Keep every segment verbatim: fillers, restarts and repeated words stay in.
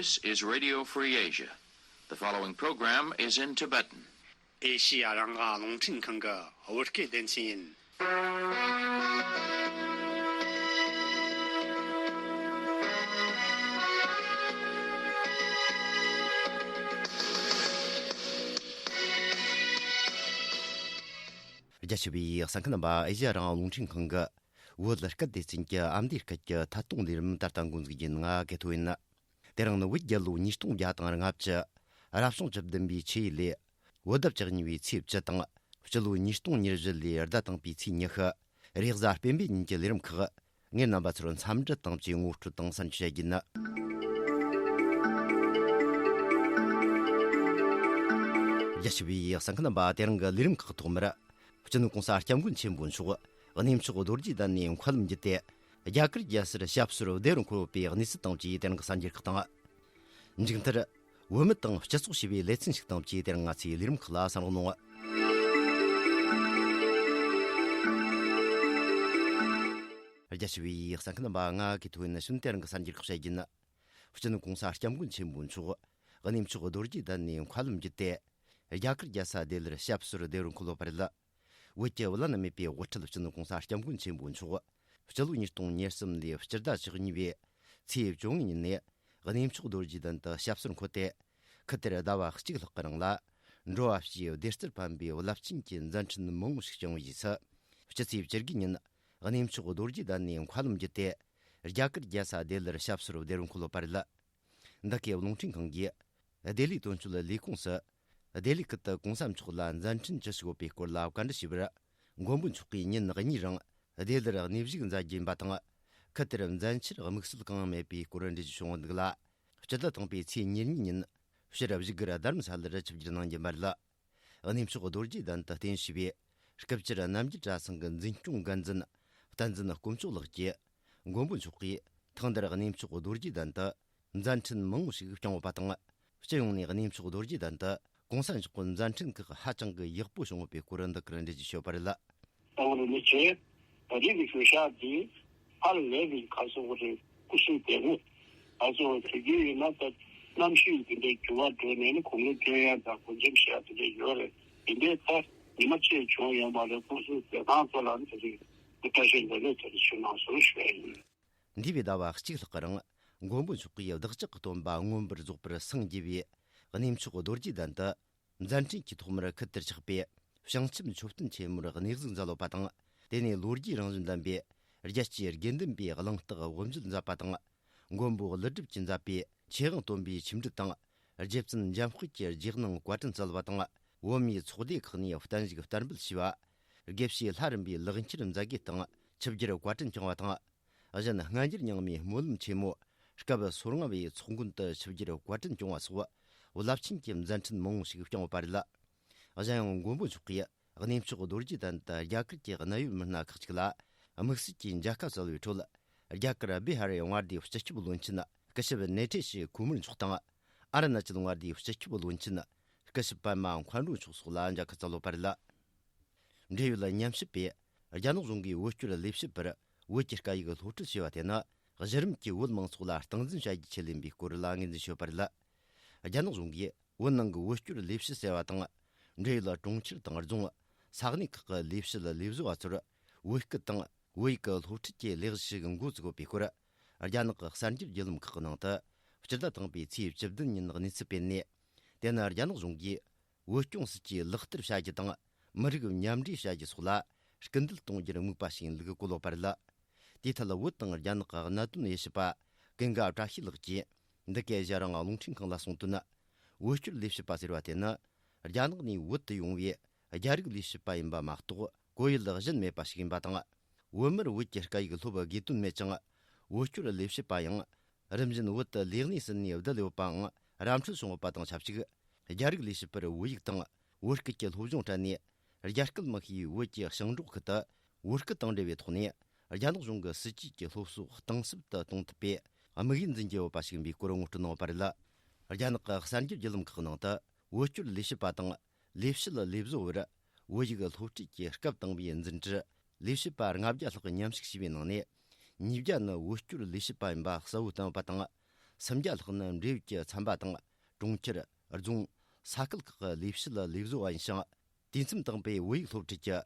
This is Radio Free Asia. The following program is in Tibetan. ཨེ་ཤི་ཡ་རང་དབང་རླུང་འཕྲིན་ཁང་གི་བོད་སྐད་སྡེ་ཚན་ཡིན། རྒྱ་ཆེ་བའི་གསན་མཁན་རྣམ་པ། ཨེ་ཤི་ཡ་རང་དབང་རླུང་འཕྲིན་ཁང་གི་བོད་སྐད་སྡེ་ཚན་གྱི་ཨ་མདོའི་སྐད་ཀྱི་ཐད་གཏོང་ལས་རིམ་ད་ལྟ་འགོ་འཛུགས་རྒྱུ་ཡིན། ང་དགེ་ཐོ་ཡིན། དེ་རིང་ནི་བོད་རྒྱལ་ལོ་ཉིས་སྟོང་བརྒྱ་དང་ལྔ་བཅུ། རབ་བྱུང་བཅུ་བདུན་པའི་ཆུ་ཡོས་ལོའི་བོད་ཟླ་བཅུ་གཉིས་པའི་ཚེས་བཅུ་དང་། སྤྱི་ལོ་ཉིས་སྟོང་ཉེར་བཞི་ལོའི་ཟླ་དང་པོའི་ཚེས་ཉི་ཤུ། རེས་གཟའ་སྤེན་པའི་ཉིན་གྱི་ལས་རིམ་ཁག། ངས་རྣམ་པ་ཚོར་འཚམས་འདྲི་དང་བཅས་ངོ་སྤྲོད་དང་གསན་རྒྱུ་བྱ་རྒྱུ་ཡིན། རྒྱ་ཆེ་བའི་གསན་མཁན་རྣམ་པ། དེ་རིང་གི་ལས་རིམ་ཁག་ཐོག་མར། སྤྱི་ནོར་༸གོང་ས་༸སྐྱབས་མགོན་ཆེན་པོ་མཆོག་གནས་མཆོག་རྡོ་རྗེ་གདན་ནས་མཁའ་ལམ་བརྒྱུད་དེ། རྒྱ་གར་རྒྱལ་སར་ཞབས་སོར་བདེ་བར་འཁོད་པའི་གནས་ཚུལ་དང་བཅས་དེ་རིང་གི་གསར་འགྱུར་ཁག་དང་། མཇུག་མཐར། བོད་མི་དང་སྤྱི་ཚོགས་ཞེས་པའི་ལེ་ཚན་ཞིག་དང་བཅས་དེ་རིང་ང་ཚོའི་ལས་རིམ་ཁག་ལ་གསན་རོགས་གནང་། རྒྱ་ཆེ་བའི་གསན་མཁན་རྣམ་པ། ང་དགེ་ཐོ་ཡིན། ཕྱི་ནས་དེ་རིང་གི་གསར་འགྱུར་ཁག་བཤད་རྒྱུ་ཡིན། སྤྱི་ནོར་༸གོང་ས་༸སྐྱབས་མགོན་ཆེན་པོ་མཆོག་གནས་མཆོག་རྡོ་རྗེ་གདན་ནས་མཁའ་ལམ་བརྒྱུད་དེ། རྒྱ་གར་རྒྱལ་ས་ལྡི་ལིར་ཞབས་སོར་བདེ་བར་འཁོད་ཡོད་པ་རེད། བོད་ཀྱི་བླ་ན་མེད་པའི་དབུ་ཁྲིད་སྤྱི་ནོར་༸གོང་ས་༸སྐྱབས་མགོན་ཆེན་པོ་མཆོག་སྤྱི་ལོ་ཉིས་སྟོང་ཉེར་གསུམ་ལོའི་སྤྱི་ཟླ་བཅུ་གཉིས་པའི་ཚེས་བཅོ་ལྔ་ཉིན་ནས་གནས་མཆོག་རྡོ་རྗེ་གདན་དུ་ཞབས་སོར་འཁོད་དེ། ཁུལ་དེར་ཟླ་བ་གཅིག་ལྷག་གི་རིང་ལ་འགྲོ་བ་སྤྱིའི་བདེ་རྩར་ཕན་པའི་རླབས་ཆེན་གྱི་མཛད་འཕྲིན་མང་བོ་ཞིག་བསྐྱངས་པའི་རྗེས་སུ། སྤྱི་ཚེས་བཅུ་དགུ་ཉིན་གནས་མཆོག་རྡོ་རྗེ་གདན་ནས་མཁའ་ལམ་བརྒྱུད་དེ། རྒྱ་གར་རྒྱལ་ས་ལྡི་ལིར་ཞབས་སོར་བདེ་བར་འཁོད་ཡོད་པ་རེད། འདི་གའི་རླུང་འཕྲིན་ཁང་གིས་ལྡི་ལིའི་དོན་གཅོད་ལས་ཁུངས་སུ། ལྡི་ལི་ཁུལ་དུ་གོང་ས་མཆོག་ལ་མཛད་འཕྲིན་ཅི་ཞིག་ཡོད་པའི་སྐོར་ལ་བཀའ་འདྲི་ཞུས་པར། མགོན་པོ་མཆོག་གིས་ཉིན་གཉིས་རིང་ལྡི་ལིར་གནས་བཞུགས་མཛད་རྒྱུ་ཡིན་པ་དང་། ཁུལ་དེར་མཛད་འཆར་དམིགས་བསལ་གང་ཡང་མེད་པའི་སྐོར་འགྲེལ་བརྗོད་བྱུང་ཡོད་འདུག་ལ། སྤྱི་ཟླ་དང་པོའི་ཚེས་ཉེར་གཉིས་ཉིན་ཕྱིར་བཞུགས་སྒར་རྡ་རམ་ས་ལར་ཆིབས་བསྒྱུར་གནང་རྒྱུ་ཡིན་པ་རེད། གནས་མཆོག་རྡོ་རྗེ་གདན་དུ་རྟེན་བཞེས་པའི་སྐུ་བཅར་རྣམ་རྒྱལ་གྲྭ་ཚང་གི་འཛིན་སྐྱོང་འགན་འཛིན་བསྟན་འཛིན་དཀོན་མཆོག་ལགས་ཀྱིས། མགོན་པོ་མཆོག་གིས་ཐེངས་འདིར་གནས་མཆོག་རྡོ་རྗེ་གདན་དུ་མཛད་འཕྲིན་མང་བོ་ཞིག་བསྐྱངས་ཡོད་པ་དང་། སྤྱི་ཡོངས་ནས་གནས་མཆོག་རྡོ་རྗེ་གདན་དུ་གོང་ས་མཆོག་གི་མཛད་འཕྲིན་ཁག་ཧ་ཅང་གི་ཡག་པོ་བྱུང་ཡོད་པའི་སྐོར་འདི་གར་འགྲེལ་བརྗོད་ཞུས་པ་རེད། ད་བར་མི་ཚེ་ད་རེས་ཀྱི་ཞོ་ཤ་འདི་ཧ་ལས་པའི་ཁ་སོ་བ་རེད། སྐུ་གཟུགས་བདེ་མོ། ང་ཚོ་དུས་རྒྱུན་ཡིན་ན་ད་གནམ་གཤིས་འདི་འདྲའི་འགྱུར་བ་འགྲོ་ནས་ནི་གོམ་རེ་སྟོན་ཡ་དང་སྒོ་འགྲེམས་བྱེད་ཡ་དེ་འདྲ་ཡོད་རེད། འདི་འདྲའི་ད་ཉི་མ་གཅིག་བྱུང་ཡོང་བ་རེད། སྐུ་གཟུགས་བདེ་ཐང་ཚོ་ལ་ནི་དེ་རིང་བཀྲ་ཤིས་ལོ་ལེགས་དེ་རིང་ཞུ་གནང་ཟེར་ཞུ་ཡ་ཡིན། འདས་པའི་ཟླ་བ་གཅིག་ལྷག་གི་རིང་མགོན་པོ་མཆོག་གིས་བདག་ཅག་གི་སྟོན་པ་མངོན་པར་རྫོགས་པར་སངས་རྒྱས་པའི་གནས་མཆོག་རྡོ་རྗེ་གདན་དུ། མཛད་འཕྲིན་གྱི་ཐོག་མར་ཁུལ་དུ་ཆགས་པའི་བྱང་ཆུབ་མཆོད་རྟེན་ཆེན་མོར་གནས་གཟིགས་མཛད་ཡོད་པ་དང་། དེ་ནས་ལོ་རྒྱུས་རང་བཞིན་ལྡན་པའི་རྒྱལ་སྤྱིའི་དགེ་འདུན་པའི་གླེང་སྟེགས་དབུ་འབྱེད་མཛད་པ་དང་། མགོན་པོ་ཀླུ་སྒྲུབ་ཀྱིས་མཛད་པའི་ཆོས་དབྱིངས་སྟོན་པའི་ཆིབས་འགྲིལ་དང་། རྗེ་བཙུན་འཇམ་དཔལ་གྱི་རྗེས་གནང་བཀའ་དྲིན་སྩལ་བ་དང་། བོད་མིའི་ཚོགས་སྡེ་ཁག་ནས་བརྟན་བཞུགས་བསྟར་འབུལ་ཞུས་པ། དགེ་བཤེས་ལྷ་རམས་པའི་ལེགས་འཁྱེར་མཛད་དགེ་དང་ཆིབས་བསྒྱུར་བཀའ་དྲིན་བསྐྱངས་པ་དང་། གཞན་སྔ་འགྱུར་རྙིང་མའི་སྨོན་ལམ་ཆེན་མོ་སྐབས་སོ་ལྔ་བའི་ཚོགས་མགོན་དུ་ཆིབས་བསྒྱུར་བཀའ་དྲིན་བསྐྱངས་པ་སོགས་རླབས་ཆེན་གྱི་མཛད་འཕྲིན་མང་བོ་ཞིག་བསྐྱངས་ཡོད་པ་རེད། གཞན་ཡང་མགོན་པོ་མཆོག་གིས་གནས་མཆོག་རྡོ་རྗེ་གདན་དུ་རྒྱ་གར་གྱི་གནད་ཡོད་མི་སྣ་ཁག་ཅིག་ལ་དམིགས་བསལ་གྱིས་མཇལ་ཁ་སྩལ་བའི་ཁྲོད། རྒྱ་གར་བི་ཧར་མངའ་སྡེའི་སྤྱི་ཁྱབ་བློན་ཆེན་སྐུ་ཞབས་ནེ་ཐེ་ཤི་ཁོ་མར་མཆོག་དང་། ཨ་རུ་ན་ཅལ་མངའ་སྡེའི་སྤྱི་ཁྱབ་བློན་ཆེན་སྐུ་ཞབས་པད་མ་མཁའ་འགྲོ་མཆོག་སོགས་ལ་མཇལ་ཁ་སྩལ་ཡོད་པ་རེད། འབྲེལ་ཡོད་ཉམས་ཞིབ་པས། རྒྱ་ནག་གཞུང་གིས་བོད་སྐྱོར་ལས་བྱེད་པར་བོད་ཀྱི་སྐད་ཡིག་སློབ་ཁྲིད་བྱས་པ་དེ་ནི། གཞི་རིམ་གྱི་བོད་མང་ཚོགས་ལ་སྟངས་འཛིན་བྱ་རྒྱུའི་ཆེད་ཡིན་པའི་སྐོར་ལ་ངོས་འཛིན་བྱས་ཡོད་པ་རེད། རྒྱ་ནག་གཞུང་གིས་བོད་ནང་གི་བོད་སྐྱོར་ལས་བྱེད་ཟེར་བ་དང་། འབྲེལ་ཡོད་གྲོང་ཁྱེར་དང་རྫོང་། ས་གནས་ཁག་གི་ལས་བྱེད་ལས་བཟོ་བ་ཚོར་བོད་སྐད་དང་བོད་ཡིག་གི་སློབ་ཁྲིད་ཀྱི་ལས་གཞི་ཞིག་འགོ་བཙུགས་ཡོད་པའི་སྐོར། རྒྱ་ནག་གི་གསར་འགྱུར་བརྒྱུད་ལམ་ཁག་གི་ནང་དུ། སྤྱི་ཟླ་དང་པོའི་ཚེས་བཅུ་བདུན་ཉིན་གནས་ཚུལ་སྤེལ་ནས། དེ་ནི་རྒྱ་ནག་གཞུང་གིས། བོད་སྐྱོང་སྲིད་ཇུས་ལག་བསྟར་བྱ་རྒྱུ་དང་། མི་རིགས་མཉམ་འདྲེས་བྱ་རྒྱུ་སོགས་ལ་སྐུལ་འདེད་གཏོང་རྒྱུར་དམིགས་པ་ཞིག་ཡིན་ལུགས་བཀོད་ཡོད་པ་རེད། དེའི་ཐད་བོད་དང་རྒྱ་ནག་གི་གནད་དོན་དབྱེ་ཞིབ་པ་ཀུན་དགའ་བཀྲ་ཤིས་ལགས་ཀྱིས། འདི་གའི་ཨེ་ཤ་ཡ་རང་དབང་རླུང་འཕྲིན་ཁང་ལ་གསུངས་དོན། བོད་སྐྱོར་ལས་བྱེད་པ་ཟེར་བ་དེ་ནི། རྒྱ་ནག་ནས་བོད་དུ་ཡོང་བའི་རྒྱ་རིགས་ལས་བྱེད་པ་ཡིན་པ་མ་གཏོགས། གོ་ཡུལ་གཞན་མེད་པ་ཞིག་ཡིན་པ་དང་། བོད་མིར་བོད་ཀྱི་སྐད་ཡིག་སློབ་དགོས་དོན་མེད་ཅིང་། བོད་སྐྱོར་ལས་བྱེད་པ་ཡང་། རིམ་བཞིན་བོད་དུ་ལས་གནས་ཟིན་ནས་བསྡད་ཡོད་པའང་ར་འཕྲོད་བྱུང་ཡོད་པ་དང་ཆབས་ཅིག་རྒྱ་རིགས་ལས་བྱེད་པར་བོད་ཡིག་དང་བོད་སྐད་ཀྱི་སློབ་སྦྱོང་སྤྲད་ནས། རྒྱ་སྐད་མི་ཤེས་བོད་ཀྱི་ཞིང་འབྲོག་ཁུལ་དུ་བོད་སྐད་དང་འབྲེལ་བའི་ཐོག་ནས་རྒྱ་ནག་གཞུང་གི་སྲིད་ཇུས་ཀྱི་སློབ་གསོ་གཏིང་ཟབ་ཏུ་གཏོང་ཐུབ་པའི་དམིགས་ཡུལ་འཛིན་གྱི་ཡོད་པ་ཞིག་ཡིན་པའི་སྐོར་ངོ་སྤྲོད་གནང་ཡོད་པ་རེད། རྒྱ་ནག་གི་གསར་འགྱུར་བརྒྱུད་ལམ་ཁག་ནང་དུ་བོད་སྐྱོར་ལས་བྱེད་པ་དང་། ལས་བྱེད་ལས་བཟོ་བར་བོད་ཡིག་སློབ་ཁྲིད་ཀྱི་སྐབས་དང་པོའི་འཛིན་གྲྭར་ལས་བྱེད་པ་ལྔ་བརྒྱ་ལྷག་མཉམ་ཞུགས་བྱས་པའི་ནང་ནས། ཉིས་བརྒྱ་ནི་བོད་སྐྱོར་ལས་བྱེད་པ་ཡིན་པ་གསལ་བོ་བསྟན་ཡོད་པ་དང་། སུམ་བརྒྱ་ལྷག་ནི་འབྲེལ་ཡོད་ཀྱི་ཚན་པ་དང་གྲོང་ཁྱེར། རྫོང་། ས་ཁུལ་ཁག་གི་ལས་བྱེད་ལས་བཟོ་བ་ཡིན་ཞིང་། དུས་མཚམས་དང་པོའི་བོད་ཡིག་སློབ་ཁྲིད་ཀྱི་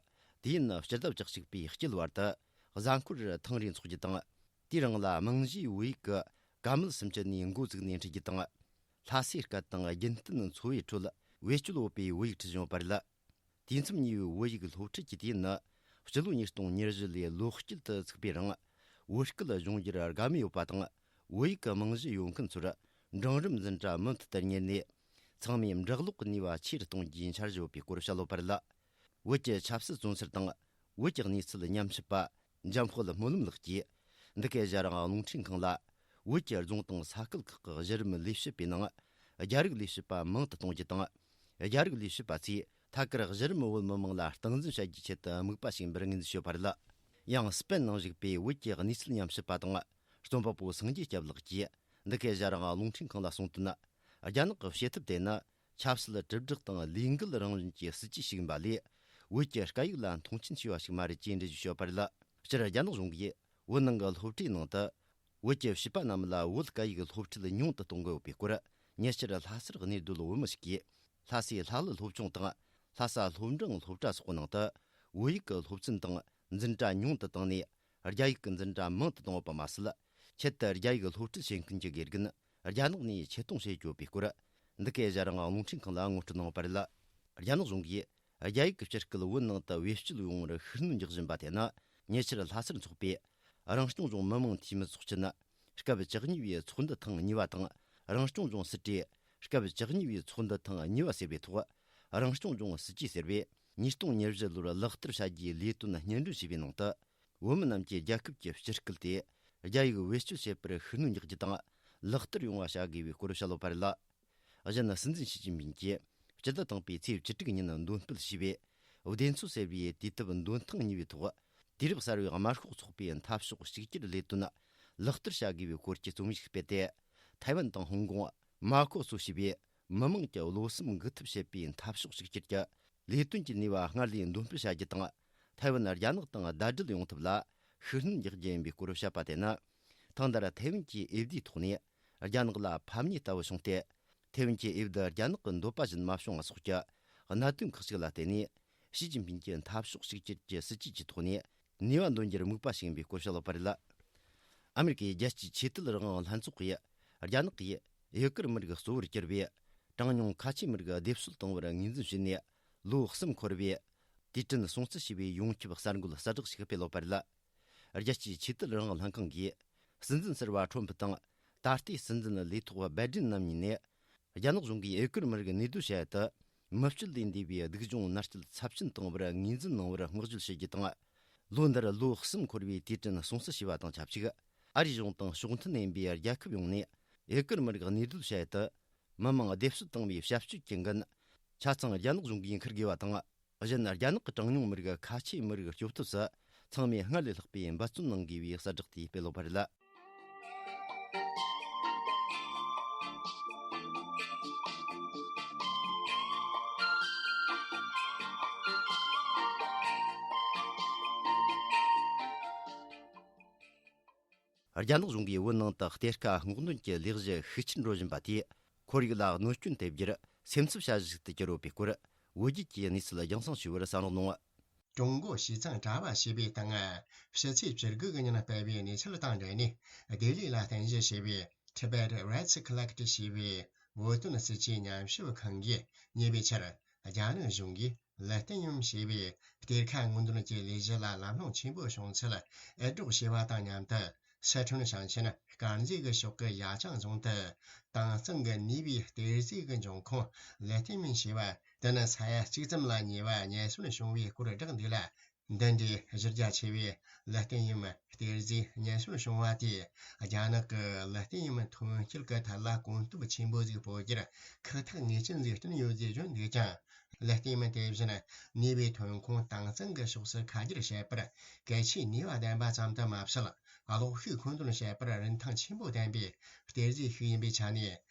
དུས་ཡུན་སྤྱི་ཟླ་བཅུ་གཅིག་པའི་དཀྱིལ་བར་དུ་གཟའ་འཁོར་ཐེངས་རེ་འཚོགས་རྒྱུ་དང་། དེའི་རིང་ལ་རྨང་གཞིའི་བོད་ཡིག་གི་བཀའ་མོལ་སུམ་ཅུ་ནས་འགོ་བཙུགས་ནས་འཁྲིད་རྒྱུ་དང་། ལྷ་སའི་སྐད་དང་རྒྱུན་གཏན་འཚོ་བའི་ཁྲོད་བེད་སྤྱོད་ཡོད་པའི་བོད་ཡིག་ཁྲིད་བཞིན་ཡོད་པ་རེད། དུས་མཚམས་གཉིས་པའི་བོད་ཡིག་སློབ་ཁྲིད་ཀྱི་དུས་ཡུན་ནི་སྤྱི་ལོ་ཉིས་སྟོང་ཉེར་བཞི་ལོའི་ལོ་དཀྱིལ་དུ་ཚུགས་པའི་རིང་། བོད་སྐད་སྦྱོང་རྒྱུར་དགའ་མོས་ཡོད་པ་དང་། བོད་ཡིག་གི་རྨང་གཞི་ཡོད་མཁན་ཚོར་འབྲིང་རིམ་འཛིན་གྲྭ་མུ་མཐུད་དུ་གཉེར་ནས། ཚང་མས་འབྲི་ཀློག་གི་ནུས་པ་ཆེ་རུ་གཏོང་རྒྱུའི་འཆར་གཞི་ཡོད་པའི་སྐོར་བཤད་ཡོད་པ་རེད། བོད་ཀྱི་ཆབ་སྲིད་བཙོན་ཟུར་དང་། བོད་ཀྱི་གནས་ཚུལ་ཉམས་ཞིབ་པ་འཇམ་དཔལ་སྨོན་ལམ་ལགས་ཀྱིས། འདི་གའི་གཞན་རང་རླུང་འཕྲིན་ཁང་ལ། བོད་ཀྱི་རྫོང་དང་ས་ཁུལ་ཁག་གི་གཞི་རིམ་ལས་བྱེད་པའི་ནང་། རྒྱ་རིགས་ལས་བྱེད་པ་མང་དུ་གཏོང་རྒྱུ་དང་། རྒྱ་རིགས་ལས་བྱེད་པ་ཚོས་ཐད་ཀར་གཞི་རིམ་བོད་མི་མང་ལ་སྟངས་འཛིན་བྱ་རྒྱུའི་ཆེད་དུ་དམིགས་པ་བྱས་པར་ངོས་འཛིན་ཞུས་པ་རེད། ཡང་སྤེན་ནང་བཞུགས་པའི་བོད་ཀྱི་གནས་ཚུལ་ཉམས་ཞིབ་པ་དང་རྩོམ་པ་པོ་སངས་རྒྱས་སྐྱབས་ལགས་ཀྱིས། འདི་གའི་གཞན་རང་རླུང་འཕྲིན་ཁང་ལ་གསུངས་དོན། རྒྱ་ནག་གི་བྱེད་ཐབས་དེ་ནི། ཆབ་སྲིད་དྲིལ་བསྒྲགས་དང་ལས་འགུལ་རང་བཞིན་གྱི་སྲིད་ཇུས་ཤིག་ཡིན་པ་ལས། བོད་ཀྱི་སྐད་ཡིག་ལ་མཐོང་ཆེན་བྱས་པ་ཞིག་མ་རེད་ཅེས་འགྲེལ་བརྗོད་བྱས་ཡོད་པ་རེད། སྤྱིར་རྒྱ་ནག་གཞུང་གིས་བོད་ནང་གི་སློབ་གྲྭའི་ནང་དུ། བོད་ཀྱི་བྱིས་པ་རྣམས་ལ་བོད་སྐད་ཡིག་སློབ་ཁྲིད་ཉུང་དུ་གཏོང་གི་ཡོད་པའི་སྐོར། ཉེ་ཆར་ལྷ་སར་གནས་སྡོད་བོད་མི་ཞིག་གིས། ལྷ་སའི་ལྷ་གླུ་སློབ་ཆུང་དང་། ལྷ་ས་སློབ་འབྲིང་སློབ་གྲྭ་སོགས་ནང་དུ། བོད་ཡིག་གི་སློབ་ཚན་དང་འཛིན་གྲྭ་ཉུང་དུ་བཏང་ནས། རྒྱ་ཡིག་གི་འཛིན་གྲྭ་མང་དུ་བཏང་ཡོད་པ་མ་ཟད། ཆེད་དུ་རྒྱ་ཡིག་སློབ་ཁྲིད་བྱེད་མཁན་གྱི་དགེ་རྒན་རྒྱ་ནག་ནས་ཆེད་གཏོང་བྱེད་ཡོད་པའི་སྐོར། འདི་གའི་གཞན་རང་རླུང་འཕྲིན་ཁང་ལ་ངོ་སྤྲོད་གནང་ཡོད་པ་རེད། རྒྱ་ནག་གཞུང་གིས་རྒྱ་ཡིག་གི་སྤྱི་སྐད་བོད་ནང་དུ་བེད་སྤྱོད་ཡོང་བར་ཤུགས་སྣོན་རྒྱག་བཞིན་པ་དེ་ནི། ཉེ་ཆར་ལྷ་སར་འཚོགས་པའི་རང་སྐྱོང་ལྗོངས་མི་དམངས་འཐུས་མི་ཚོགས་ཆེན་སྐབས་བཅུ་གཉིས་པའི་ཚོགས་འདུ་ཐེངས་གཉིས་པ་དང་། རང་སྐྱོང་ལྗོངས་སྲིད་གྲོས་སྐབས་བཅུ་གཉིས་པའི་ཚོགས་འདུ་ཐེངས་གཉིས་པ་ཟེར་བའི་ཐོག་རང་སྐྱོང་ལྗོངས་སྲིད་ཇུས་ཟེར་བས་ཉིས་སྟོང་ཉེར་བཞི་ལོར་ལག་བསྟར་བྱ་རྒྱུའི་ལས་དོན་སྙན་སྒྲོན་ཞུས་པའི་ནང་དུ། བོད་མི་རྣམས་ཀྱིས་རྒྱལ་ཁབ་ཀྱི་སྤྱི་སྐད་དེ་རྒྱ་ཡིག་བེད་སྤྱོད་བྱེད་པར་ཤུགས་སྣོན་རྒྱག་རྒྱུ་དང་ལག་བསྟར་ཡོང་བ་བྱ་དགོས་པའི་སྐོར་བཤད་ཡོད་པ་རེད། གཞན། སྲིད་འཛིན་ཞི་ཅིན་ཕིན་གྱིས་སྤྱི་ཟླ་དང་པོའི་ཚེས་བཅུ་དྲུག་ཉིན་འདོན་སྤེལ་བྱས་པའི་བདེན་འཚོལ་ཟེར་བའི་དུས་དེབ་འདོན་ཐེངས་གཉིས་པའི་ཐོག་དུས་རབས་གསར་བའི་དམར་ཤོག་ཚོགས་པའི་འཐབ་ཕྱོགས་གཅིག་གྱུར་ལས་དོན་ལག་བསྟར་བྱ་དགོས་པའི་སྐོར་གྱི་རྩོམ་ཡིག་སྤེལ་ཏེ། ཐའེ་ཝན་དང་ཧོང་ཀོང་། མ་ཁོ་སོ་ཞེས་པའི་མི་དམངས་ཀྱི་བློ་སེམས་འགུག་ཐབས་བྱེད་པའི་འཐབ་ཕྱོགས་གཅིག་གྱུར་གྱི་ལས་དོན་གྱི་ནུས་པ་སྔར་ལས་འདོན་སྤེལ་བྱ་རྒྱུ་དང་། ཐའེ་ཝན་རྒྱ་ནག་དང་ཟླ་སྒྲིལ་ཡོང་ཐབས་ལ་ཤུགས་སྣོན་རྒྱག་རྒྱུ་ཡིན་པའི་སྐོར་བཤད་པ་དེ་ནི། ཐེངས་འདིར་ཐའེ་ཝན་གྱི་འོས་བསྡུའི་ཐོག་ནས་རྒྱ་ནག་ལ་ཕམ་ཉེས་ལྟ་བུ་བྱུང་སྟེ། ཐའེ་ཝན་གྱི་འོས་བསྡུ་རྒྱ་ནག་གི་འདོད་པ་བཞིན་མ་བྱུང་བ་སོགས་ཀྱི་གནད་དོན་ཁག་ཅིག་ལ་བརྟེན་ནས། ཞི་ཅིན་ཕིན་གྱི་འཐབ་ཕྱོགས་གཅིག་གྱུར་གྱི་སྲིད་ཇུས་ཀྱི་ཐོག་ནས་ནུས་པ་འདོན་རྒྱུར་དམིགས་པ་བྱེད་ཡིན་པའི་སྐོར་བཤད་ཡོད་པ་རེད། ཨ་མེ་རི་ཀའི་རྒྱལ་སྤྱིའི་ཆོས་དད་རང་དབང་ལྷན་ཚོགས་ཀྱིས། རྒྱ་ནག་གིས་ཨེ་ཀར་མི་རིགས་གཙོ་བོར་གྱུར་པའི་གྲངས་ཉུང་ཁ་ཆེའི་མི་རིགས་སྡེབ་གསོད་བཏང་བར་ངོས་འཛིན་བྱས་ནས། ལོ་གསུམ་འཁོར་བའི་དུས་དྲན་སྲུང་བརྩི་ཞེས་པའི་ཡོངས་ཁྱབ་གསར་འགོད་གསལ་བསྒྲགས་ཤིག་སྤེལ་ཡོད་པ་རེད། རྒྱལ་སྤྱིའི་ཆོས་དད་རང་དབང་ལྷན་ཁང་གིས། སྲིད་འཛིན་ཟུར་པ་ཁྲོམ་ཕུ་དང་། ད་ལྟའི་སྲིད་འཛིན་ལས་ཐོག་བའི་ཌེན་རྣམ་གཉིས་ནས། རྒྱ་ནག་གཞུང་གིས་ཨེ་ཀར་མི་རིགས་གནས་སྡོད་བྱ་ཡུལ་དུ། མི་སྤྱོད་ལས་འདས་པའི་སྡུག་སྦྱོང་མནར་གཅོད་ཚབས་ཆེན་བཏང་བར་ངོས་འཛིན་གནང་བར་བསྔགས་བརྗོད་བྱེད་རྒྱུ་དང་། ལོ་འདིར་ལོ་གསུམ་འཁོར་བའི་དུས་དྲན་སྲུང་བརྩི་ཞེས་པ་དང་ཆབས་ཅིག་ཨ་རིའི་གཞུང་དང་ཕྱོགས་མཐུན་ཡིན་པའི་རྒྱལ་ཁབ་ཡོངས་ནས། ཨེ་ཀར་མི་རིགས་གནས་སྡོད་བྱ་ཡུལ་དུ། མི་མང་སྡེབ་གསོད་བཏང་བའི་བྱ་སྤྱོད་ཀྱི་འགན། ཆ་ཚང་རྒྱ་ནག་གཞུང་གིས་འཁུར་དགོས་པ་དང་། གཞན། རྒྱ་ནག་གི་གྲངས་ཉུང་མི་རིགས་ཁ་ཆེའི་མི་རིགས་སྐྱོབ་ཐབས་སུ། ཚང་མས་སྔར་ལས་ལྷག་པའི་འབད་བརྩོན་གནང་དགོས་པའི་གསལ་བསྒྲགས་དེ་སྤེལ་ཡོད་པ་རེད། རྒྱ་ནག་གཞུང་གིས་བོད་ནང་དུ་གཏེར་ཁ་སྔོག་འདོན་གྱི་ལས་གཞི་ཤུགས་ཆེར་འགྲོ་བཞིན་པ་དེས། ཁོར་ཡུག་ལ་གནོད་སྐྱོན་ཐེབས་རྒྱུར་སེམས་འཚབ་བྱ་གཞི་ཞིག་ཏུ་གྱུར་ཡོད་པའི་སྐོར། བོད་བརྒྱུད་ཀྱིས་གནས་ཚུལ་རྒྱང་སྲིང་ཞུ་བར་གསན་རོགས་གནང་། ཀྲུང་གོ་ཞི་ཙང་དྲ་བ་ཞེས་པའི་སྟེང་། ཕྱི་ཚེས་བཅུ་དགུ་གི་ཉིན་སྤེལ་བའི་གནས་ཚུལ་དང་འབྲེལ་ནས། ལྡི་ལི་ལ་རྟེན་གཞི་བྱས་པའི་Tibet Rights Collective ཞེས་པའི་བོད་དོན་སྲིད་ཇུས་ཉམས་ཞིབ་ཁང་གིས་ཉེ་བའི་ཆར། རྒྱ་ནག་གཞུང་གིས་ལི་ཏི་ཉམ་ཞེས་པའི་གཏེར་ཁ་སྔོག་འདོན་གྱི་ལས་གཞི་ལ་ལམ་ལྷོང་ཆེན་པོ་བྱུང་ཚུལ་འུར་སྒྲོག་བྱས་པ་དང་མཉམ་དུ། སི་ཁྲོན་ཞིང་ཆེན་དཀར་མཛེས་ཀྱི་ཕྱོགས་ཀྱི་ཡ་ཅང་རྫོང་དུ། དྭངས་གཙང་གི་ནུས་པའི་གཏེར་རྫས་ཀྱི་འབྱུང་ཁུངས་ལི་ཏི་ཉམ་ཞེས་པ་དེ་ནི་ས་ཡ་གཅིག་ཙམ་ལ་ཉེ་བ་རྙེད་སོན་བྱུང་བའི་སྐོར་བསྒྲགས་འདུག་ལ། འདི་འདྲའི་གཞི་རྒྱ་ཆེ་བའི་ལི་ཏི་ཉམ་གཏེར་རྫས་རྙེད་སོན་བྱུང་བ་དེས། རྒྱ་ནག་གི་ལི་ཏི་ཉམ་ཐོན་སྐྱེད་ཀྱི་ཐད་ལ་གོམ་སྟབས་ཆེན་པོ་ཟིག་སྤོ་རྒྱུར་ཁག་ཐེག་ངེས་ཅན་ཟིག་བསྐྲུན་ཡོད་ཅེས་བརྗོད་འདུག་ཀྱང་། ལི་ཏི་ཉམ་དེ་བཞིན་ནུས་པའི་ཐོན་ཁུངས་དྭངས་གཙང་གི་ཕྱོགས་སུ་ཁ་སྒྱུར་བྱེད་པར་གལ་ཆེའི་ནུས་པ་ལྡན་པ་ཙམ་དུ་མ་ཟད། གློག་ཤུགས་མཁོ་འདོན་བྱེད་པར་རིན་ཐང་ཆེན་པོ་ལྡན་པའི་གཏེར་རྫས་ཤིག་ཡིན་པའི་ཆ་ནས།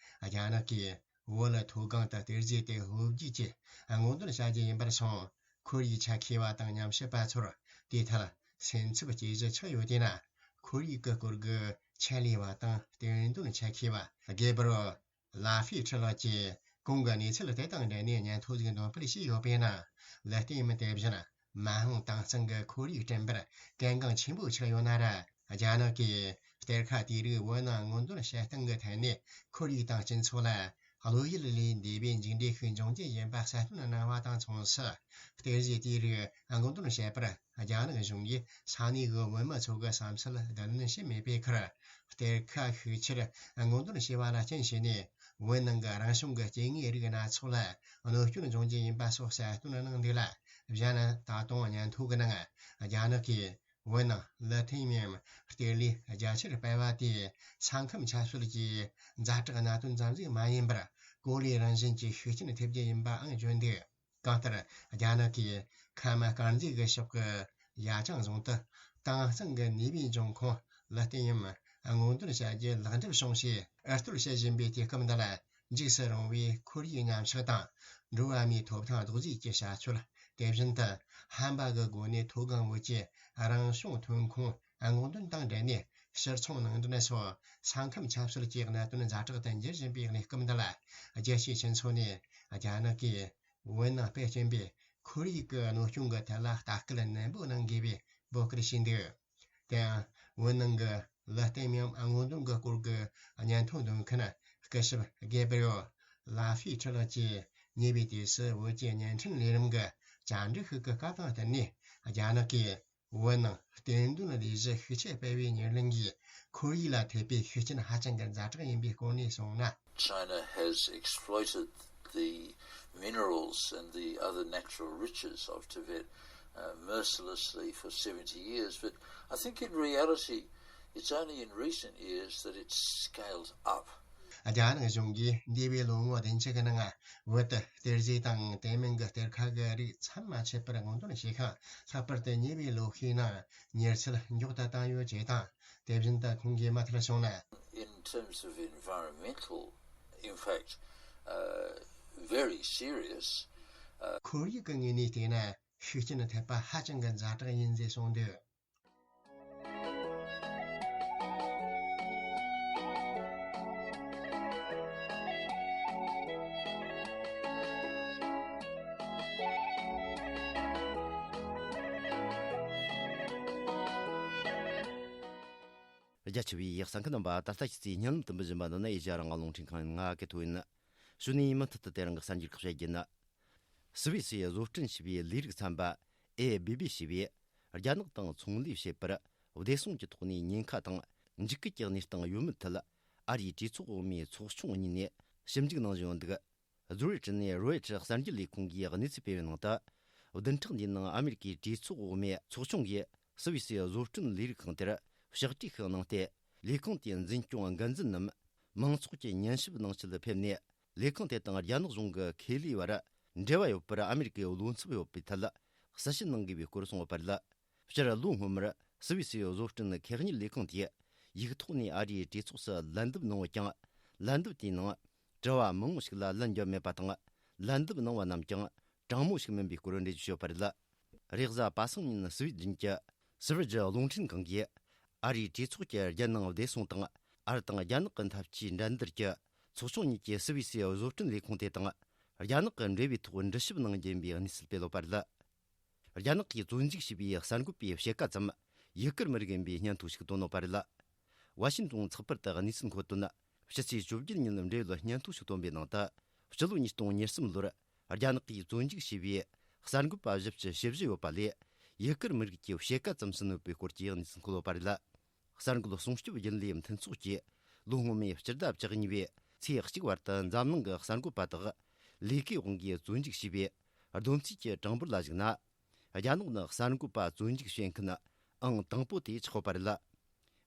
རྒྱ་ནག་གིས་བོད་ལ་མཐོ་སྒང་དུ་གཏེར་རྫས་དེ་ཧོབ་རྒྱུག་གིས་སྔོག་འདོན་བྱ་རྒྱུ་ཡིན་པར་སོང་། ཁོར་ཡུག་ཆ་མཁས་པ་དང་ཉམས་ཞིབ་པ་ཚོར་དེའི་ཐད་སེམས་འཚབ་སྐྱེ་གཞི་ཆགས་ཡོད་དེ་ན། ཁོར་ཡུག་གི་སྐོར་གྱི་ཆེད་ལས་པ་དང་གཏན་དོན་ཆེད་མཁས་པ་གེ་བྷི་རི་ཨེལ་ལ་ཧྥི་ཁྲི་ལགས་ཀྱིས་གོང་གི་གནས་ཚུལ་དེ་དང་འབྲེལ་ནས་སྙན་ཐོ་ཟིག་འདོན་སྤེལ་བྱས་ཡོད་པས་ན། ལི་ཏི་ཡམ་དེ་བཞིན་མ་འོངས་དྭངས་གཙང་གི་ཁོར་ཡུག་བསྐྲུན་པར་གལ་འགངས་ཆེན་པོ་ཆགས་ཡོད་ན་ར། རྒྱ་ནག་གིས་གཏེར་ཁ་དེ་རིགས་བོད་ནང་སྔོག་འདོན་བྱེད་སྟངས་ཀྱི་ཐད་ནས་ཁོར་ཡུག་དང་སྤྱི་ཚོགས་ལ་བློ་ཡུལ་ལས་འདས་པའི་མཇུག་འབྲས་ཤིག་འབྱུང་རྒྱུ་ཡིན་པ་གསལ་སྟོན་གནང་བ་དང་མཚུངས་སུ། གཏེར་གཞི་དེ་རིགས་སྔོག་འདོན་བྱེད་པར་རྒྱ་ནག་གཞུང་གིས་ས་གནས་ཀྱི་བོད་མི་ཚོ་གི་བསམ་ཚུལ་བསྡུ་ལེན་བྱས་མེད་པའི་ཁར། གཏེར་ཁ་ཤུགས་ཆེར་སྔོག་འདོན་བྱས་པ་ལ་རྐྱེན་བྱས་ནས་བོད་ནང་གི་རང་བྱུང་གི་སྐྱེ་དངོས་རིགས་སྣ་ཚོགས་ལ་གནོད་སྐྱོན་འབྱུང་རྒྱུ་ཡིན་པ་སོགས་གསལ་སྟོན་གནང་འདུག་ལ། གཞན་ད་དུང་སྙན་ཐོ་གི་ནང་རྒྱ་ནག་གིས་བོད་ནང་ལི་ཐི་ཡམ་གཏེར་ལས་རྒྱ་ཆེར་སྤེལ་བ་དེ་ས་ཁམས་ཆབ་སྲིད་ཀྱི་ཛ་དྲག་གནད་དོན་ཙམ་ཟིག་མ་ཡིན་པར། གོ་ལའི་རང་བཞིན་གྱི་ཤུགས་རྐྱེན་ཐེབས་རྒྱུ་ཡིན་པའང་བརྗོད་འདུག་གང་ལྟར། རྒྱ་ནག་གིས་ཁམས་དཀར་མཛེས་ཀྱི་ཕྱོགས་ཀྱི་ཡ་ཅང་རྫོང་དུ་དྭངས་གཙང་གི་ནུས་པའི་འབྱུང་ཁུངས་ལི་ཏི་ཡམ་སྔོག་འདོན་བྱ་རྒྱུ་ལེགས་འགྲུབ་བྱུང་ཞེས་འུར་གཏོར་བྱེད་བཞིན་པའི་དུས་སྐབས་འདི་ལ། འཇིགས་སུ་རུང་བའི་ཁོར་ཡུག་ཉམས་ཆག་དང་འགྲོ་བ་མིའི་ཐོབ་ཐང་རྡོག་རྫིས་ཀྱི་བྱ་སྤྱོད། དེ་བཞིན་དུ་ཧམ་པ་གི་སྒོ་ནས་མཐོ་སྒང་བོད་ཀྱི་རང་བྱུང་ཐོན་ཁུངས་སྔོག་འདོན་དང་འབྲེལ་ནས་ཕྱིར་ཚོང་ནང་འདྲེན་སོགས་ས་ཁམས་ཆབ་སྲིད་ཀྱི་གནད་དོན་ཛ་དྲག་ཏུ་འགྱུར་བཞིན་པའི་གནས་སྐབས་འདི་ལ། རྒྱལ་སྤྱིའི་སྤྱི་ཚོགས་ནས་རྒྱ་ནག་གིས་བོད་ནང་སྤེལ་གྱིན་པའི་ཁོར་ཡུག་གི་གནོད་སྐྱོན་གྱི་ཐད་ལ་ལྟ་སྐུལ་ནན་པོ་གནང་དགོས་པའི་འབོད་སྐུལ་བྱས་འདུག་དེ་ཡང་། བོད་ནང་གི་ལི་ཏི་ཡམ་སྔོག་འདོན་གྱི་སྐོར་གྱི་སྙན་ཐོ་འདོན་མཁན་སྐུ་ཞབས་གེ་བྷི་རི་ཨེལ་ལ་ཧྥི་ཁྲི་ལགས་ཀྱིས་ཉེ་བའི་དུས་སུ་བོད་ཀྱི་བརྙན་འཕྲིན་ལས་རིམ་གྱི་བཅར་འདྲི་ཞིག་གི་སྐབས་དང་བསྟུན་ནས། རྒྱ་ནག་གིས་བོད་ནང་གཏེར་འདོན་ལས་གཞི་ཤུགས་ཆེ་སྤེལ་བའི་ཉེར་ལེན་གྱིས་ཁོར་ཡུག་ལ་ཐེབས་པའི་ཤུགས་རྐྱེན་ཧ་ཅང་གི་ཛ་དྲག་ཡིན་པའི་སྐོར་ནས་གསུངས་ན། China has exploited the minerals and the other natural riches of Tibet uh, mercilessly for seventy years, but I think in reality it's only in recent years that it's scaled up. རྒྱ་ནག་གཞུང་གིས་འདས་པའི་ལོ་ངོ་བདུན་ཅུ་གི་ནང་བོད་དུ་གཏེར་རྫས་དང་དེ་མིན་གྱི་གཏེར་ཁ་གི་རིགས་མཚམས་མ་ཆད་པར་སྔོག་འདོན་བྱས་ཤིང་། ལྷག་པར་དུ་ཉེ་བའི་ལོ་ཤས་ནང་མྱུར་ཚད་མགྱོགས་དུ་བཏང་ཡོད་ཅེས་དང་། དེ་བཞིན་དུ་ཁོང་གིས་མུ་མཐུད་གསུངས་ན། In terms of environmental impact, uh, very serious. Uh, ཁོར་ཡུག་གི་ངོས་ནས་བལྟས་ན་ཤུགས་རྐྱེན་ཐེབས་པ་ཧ་ཅང་གི་ཛ་དྲག་ཡིན་ཟེར་གསུངས་འདུག་རྒྱ་ཆེ་བའི་གསན་མཁན་རྣམ་པ། ད་ལྟ་ཁྱེད་ཚོས་སྙན་ལམ་དུ་འབུལ་བཞིན་པ་འདི་ནི་ཨེ་ཤ་ཡ་རང་དབང་རླུང་འཕྲིན་ཁང་ཡིན། ང་ཀེ་ཐོ་ཡིན། གཞུག་ནས་མུ་མཐུད་དུ་དེ་རིང་གི་གསར་འགྱུར་ཁག་བཤད་རྒྱུ་ཡིན། སུད་སི་བཟོ་སྐྲུན་བྱས་པའི་ལས་རིགས་ཚན་པ་ཨེ་བི་བི་ཞེས་པས། རྒྱ་ནག་དང་ཚོང་ལས་བྱེད་པར་བདེ་སྲུང་གི་ཐོག་ནས་ཉེན་ཁ་དང་འཇིགས་སྐུལ་གྱི་གནས་སྟངས་ཡོད་མེད་ཐད། ཨ་རིའི་གྲོས་ཚོགས་འོག་མའི་ཚོགས་ཆུང་གཉིས་ནས་ཞིབ་འཇུག་གནང་བཞིན་ཡོད་འདུག། ཛུ་རིག་ནས་རོའི་ཊར་གསར་འགྱུར་ལས་ཁུངས་ཀྱིས་གནས་ཚུལ་སྤེལ་བའི་ནང་དུ། བདུན་ཕྲག་འདིའི་ནང་ཨ་མེ་རི་ཀའི་གྲོས་ཚོགས་འོག་མའི་ཚོགས་ཆུང་གིས་སུད་སི་བཟོ་སྐྲུན་ལས་རིགས་ཁང་དེར་ཕྱག་བྲིས་ཤིག་གནང་སྟེ། ལས་ཁང་དེའི་འཛིན་སྐྱོང་འགན་འཛིན་ནམ་མང་ཚོགས་ཀྱི་ཉན་ཞིབ་གནང་ཆེད་ཕེབས་ནས། ལས་ཁང་དེ་དང་རྒྱ་ནག་གཞུང་གི་ཁེ་ལས་བར་འབྲེལ་བ་ཡོད་པར་ཨ་མེ་རི་ཀའི་བློ་འཚབ་ཡོད་པའི་ཐད་གསལ་བཤད་གནང་དགོས་པའི་སྐོར་གསུངས་ཡོད་པ་རེད། སྤྱིར་ལོ་སྔོན་མར་སུད་སི་བཟོ་སྐྲུན་ཁེ་གཉེར་ལས་ཁང་དེས་ཡིག་ཐོག་ནས་ཨ་རིའི་གྲོས་ཚོགས་སུ་ལན་འདེབས་གནང་ཡོད་ཀྱང་། ལན་འདེབས་དེའི་ནང་དྲི་བ་མང་བོ་ཞིག་ལ་ལན་བརྒྱབ་མེད་པ་དང་། ལན་འདེབས་གནང་བ་རྣམས་ཀྱང་དྲང་མོ་ཞིག་མིན་པའི་སྐོར་འགྲེལ་བརྗོད་བྱས་ཡོད་པ་རེད། རེས་གཟའ་པ་སངས་ཉིན་སུད་སི་གཞུང་གི་སི་ཝི་ཇི་རླུང་འཕྲིན་ཁང་གིས། ཨ་རིའི་གྲོས་ཚོགས་ཀྱི་རྒྱལ་ནང་བདེ་སྲུང་དང་། ཨ་རི་དང་རྒྱ་ནག་གི་འཐབ་ཇུས་འགྲན་བསྡུར་གྱི་ཚོགས་ཆུང་གཉིས་ཀྱིས་སུད་སི་བཟོ་སྐྲུན་ལས་ཁུངས་དེ་དང་རྒྱ་ནག་གི་འབྲེལ་བའི་ཐོག་འདྲི་ཞིབ་གནང་རྒྱུ་ཡིན་པའི་གནས་ཚུལ་སྤེལ་ཡོད་པ་རེད། རྒྱ་ནག་གིས་བཙོན་འཇུག་བྱས་པའི་གསར་འགོད་པའི་ཕྱེད་ཀ་ཙམ་ཡུ་གུར་མི་རིགས་ཡིན་པའི་སྙན་ཐོ་ཞིག་བཏོན་ཡོད་པ་རེད། ཝ་ཤིན་ཏོན་ཚགས་པར་དུ་གནས་ཚུལ་འཁོད་དོན། ཕྱི་ཚེས་བཅོ་བརྒྱད་ཉིན་འབྲེལ་ཡོད་སྙན་ཐོ་ཞིག་བཏོན་པའི་ནང་དུ། ཕྱི་ལོ་ཉིས་སྟོང་ཉེར་གསུམ་ལོར་རྒྱ་ནག་གིས་བཙོན་འཇུག་བྱས་པའི་གསར་འགོད་པ་བཞི་བཅུ་ཞེ་བཞི་ཡོད་པ་ལས། ཡུ་གུར་མི་རིགས་ཀྱི་ཕྱེད་ཀ་ཙམ་ཟིན་ཡོད་པའི་སྐོར་གྱི་གནས་ཚུལ་འཁོད་ཡོད་པ་རེད། གསར་འགོད་སྲུང་སྐྱོབ་རྒྱུན་ལས་མཐུན་ཚོགས་ཀྱིས་ལོ་སྔོན་མའི་སྤྱི་ཟླ་བཅུ་གཉིས་པའི་ཚེས་གཅིག་བར་དུ་འཛམ་གླིང་གི་གསར་འགོད་པ་དག་ལས་ཀའི་དབང་གིས་བཙོན་འཇུག་བྱས་པའི་བསྡོམས་རྩིས་ཀྱི་གྲངས་འབོར་ལ་གཞིགས་ན། རྒྱ་ནག་ནི་གསར་འགོད་པ་བཙོན་འཇུག་བྱེད་མཁན་ཨང་དང་པོ་དེ་ཆགས་ཡོད་པ་རེད།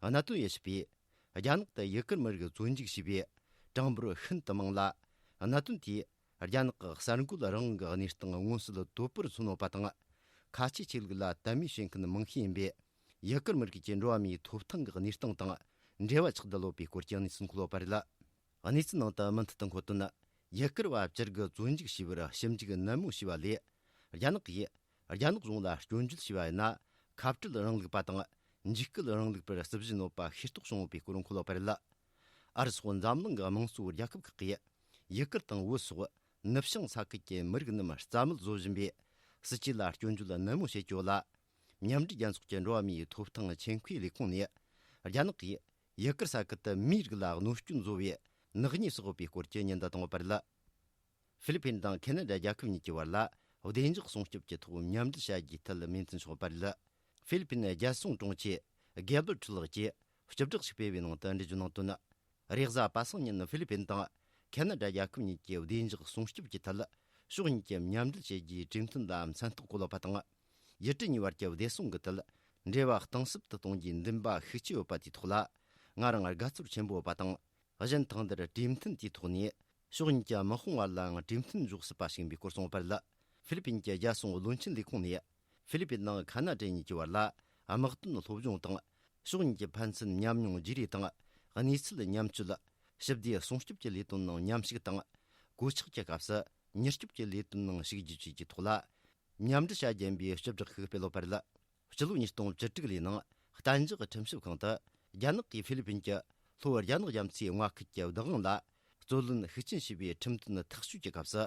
གནད་དོན་དབྱེ་ཞིབ་པས། རྒྱ་ནག་ཏུ་ཡུ་གུར་མི་རིགས་བཙོན་འཇུག་བྱས་པའི་གྲངས་འབོར་ཤིན་ཏུ་མང་ལ། གནད་དོན་དེས་རྒྱ་ནག་གི་གསར་འགོད་རང་དབང་གི་གནས་སྟངས་མངོན་གསལ་དོད་པོར་མཚོན་ཡོད་པ་དང་། ཁ་ཆེ་ཆོས་ལུགས་ལ་དད་མོས་བྱེད་མཁན་མང་ཤས་ཡིན་པས། ཡུ་གུར་མི་རིགས་ཀྱི་འགྲོ་བ་མིའི་ཐོབ་ཐང་གི་གནས་སྟངས་དང་འབྲེལ་བ་ཆགས་བསྡད་ཡོད་པའི་སྐོར་གྱི་གནས་ཚུལ་འཁོད་ཡོད་པ་རེད། གནས་ཚུལ་ནང་དུ་མུ་མཐུད་དུ་འཁོད་དོན། ཡུ་གུར་བ་བཅུ་དགུ་བཙོན་འཇུག་བྱས་པར་ཞིབ་འཇུག་ནན་མོ་བྱས་པ་ལས། རྒྱ་ནག་གིས་རྒྱ་ནག་གཞུང་ལ་སྐྱོན་བརྗོད་བྱས་པ་ཡིན་ན། ཁ་བྲལ་རིང་ལུགས་པ་དང་ འཇིགས་སྐུལ་རིང་ལུགས་པར་སྲིད་བཞི་གནོད་པ་ཤེས་རྟོགས་བྱུང་ཡོད་པའི་སྐོར་འཁོད་པ་རེད། ཨ་རི་སོགས་འཛམ་གླིང་གི་དམངས་གཙོ་རྒྱལ་ཁབ་ཁག་གིས་ཡུ་གུར་དང་བོད་སོགས་ནུབ་བྱང་ས་ཁུལ་གྱི་མི་རིགས་རྣམས་རྩ་མེད་བཟོ་བཞིན་པའི་སྲིད་ཇུས་ལ་སྐྱོན་བརྗོད་ནན་མོ་བྱེད་ཀྱི་ཡོད་ལ། མཉམ་འབྲེལ་རྒྱལ་ཚོགས་ཀྱི་འགྲོ་བ་མིའི་ཐོབ་ཐང་ཆེད་མཁོའི་ལས་ཁུངས་ནས། རྒྱ་ནག་གིས་ཡུ་གུར་ས་ཁུལ་དུ་མིའི་རིགས་ལ་གནོད་སྐྱོན་བཟོ་བའི་ནག་ཉེས་བསགས་ཡོད་པའི་སྐོར་གྱི་ཉེན་བརྡ་བཏང་ཡོད་པ་རེད། ཧྥི་ལི་ཕིན་དང་ཁེ་ན་ཌ་རྒྱལ་ཁབ་གཉིས་ཀྱི་བར་ལ་བདེ་འཇགས་སྲུང་སྐྱོབ་ཀྱི་ཐོག་མཉམ་འབྲེལ་བྱ་རྒྱུའི་ཐད་མོས་མཐུན་བྱུང་ཡོད་པ་རེད། ཧྥི་ལི་ཕིན་རྒྱལ་སྲུང་དྲུང་ཆེ་གེ་སྦར་ཁྲི་ལགས་ཀྱིས་བཅུ་དྲུག་ཞིག་སྤེལ་བའི་ནང་དུ་འགྲེལ་བརྗོད་གནང་དོན། རེས་གཟའ་པ་སངས་ཉིན་ཧྥི་ལི་ཕིན་དང་ཁེ་ན་ཌ་རྒྱལ་ཁབ་གཉིས་ཀྱིས་བདེ་འཇགས་སྲུང་སྐྱོབ་ཀྱི་ཐད་ཕྱོགས་གཉིས་ཀྱི་མཉམ་འབྲེལ་བྱེད་རྒྱུའི་གྲོས་མཐུན་ལ་མཚན་རྟགས་བཀོད་ཡོད་པ་དང་། ཡུལ་གྲུ་གཉིས་བར་གྱི་བདེ་སྲུང་གི་ཐད་འབྲེལ་བ་གཏིང་ཟབ་ཏུ་གཏོང་རྒྱུའི་འདུན་པ་ཤུགས་ཆེ་ཡོད་པ་དེའི་ཐོག་ལ་ང་རང་དགའ་ཚོར་ཆེན་པོ་ཡོད་པ་དང་། གཞན་ཐང་དེར་གྲོས་མཐུན་དེའི་ཐོག་ནས་ཕྱོགས་གཉིས་ཀྱི་དམག་དཔུང་བར་ལའང་གྲོས་མཐུན་འཇོག་སྲིད་པ་ཞིག་ཡིན་པའི་སྐོར་གསུངས་པ་རེད། ཧྥི་ལི་ཕིན་གྱི་རྒྱལ་སྲུང་བློན་ཆེན་ལས་ཁུངས་ནས་ཧྥི་ལི་ཕིན་དང་ཁ་ན་ཌ་གཉིས་ཀྱི་བར་ལ་དམག་དོན་སློབ་སྦྱོང་དང་། ཕྱོགས་གཉིས་ཀྱི་ཕན་ཚུན་ཉམས་མྱོང་བརྗེ་རེས་དང་། གནས་ཚུལ་མཉམ་སྤྱོད། ཞི་བདེ་སྲུང་སྐྱོབ་ཀྱི་ལས་དོན་ནང་མཉམ་ཞུགས་དང་། གོད་ཆག་གི་སྐབས་སུ་མྱུར་སྐྱོབ་ཀྱི་ལས་དོན་ནང་ཞུགས་རྒྱུ་བཅས་ཀྱི་ཐོག་ལ་མཉམ་འབྲེལ་བྱ་རྒྱུ་ཡིན་པའི་སྤྱི་བསྒྲགས་ཤིག་སྤེལ་ཡོད་པ་རེད། སྤྱི་ལོ་ཉིས་སྟོང་བཅུ་དྲུག་ལོའི་ནང་གཏན་འཇགས་ཁྲིམས་ཞིབ་ཁང་དུ་རྒྱ་ནག་གིས་ཧྥི་ལི་ཕིན་གྱི་ལྷོ་རྒྱ་ནག་རྒྱ་མཚོའི་མངའ་ཁུལ་གྱི་བདག་དབང་ལ་རྩོད་ལེན་ཤུགས་ཆེན་བྱས་པའི་ཁྲིམས་དོན་ཐག་གཅོད་ཀྱི་སྐབས་སུ།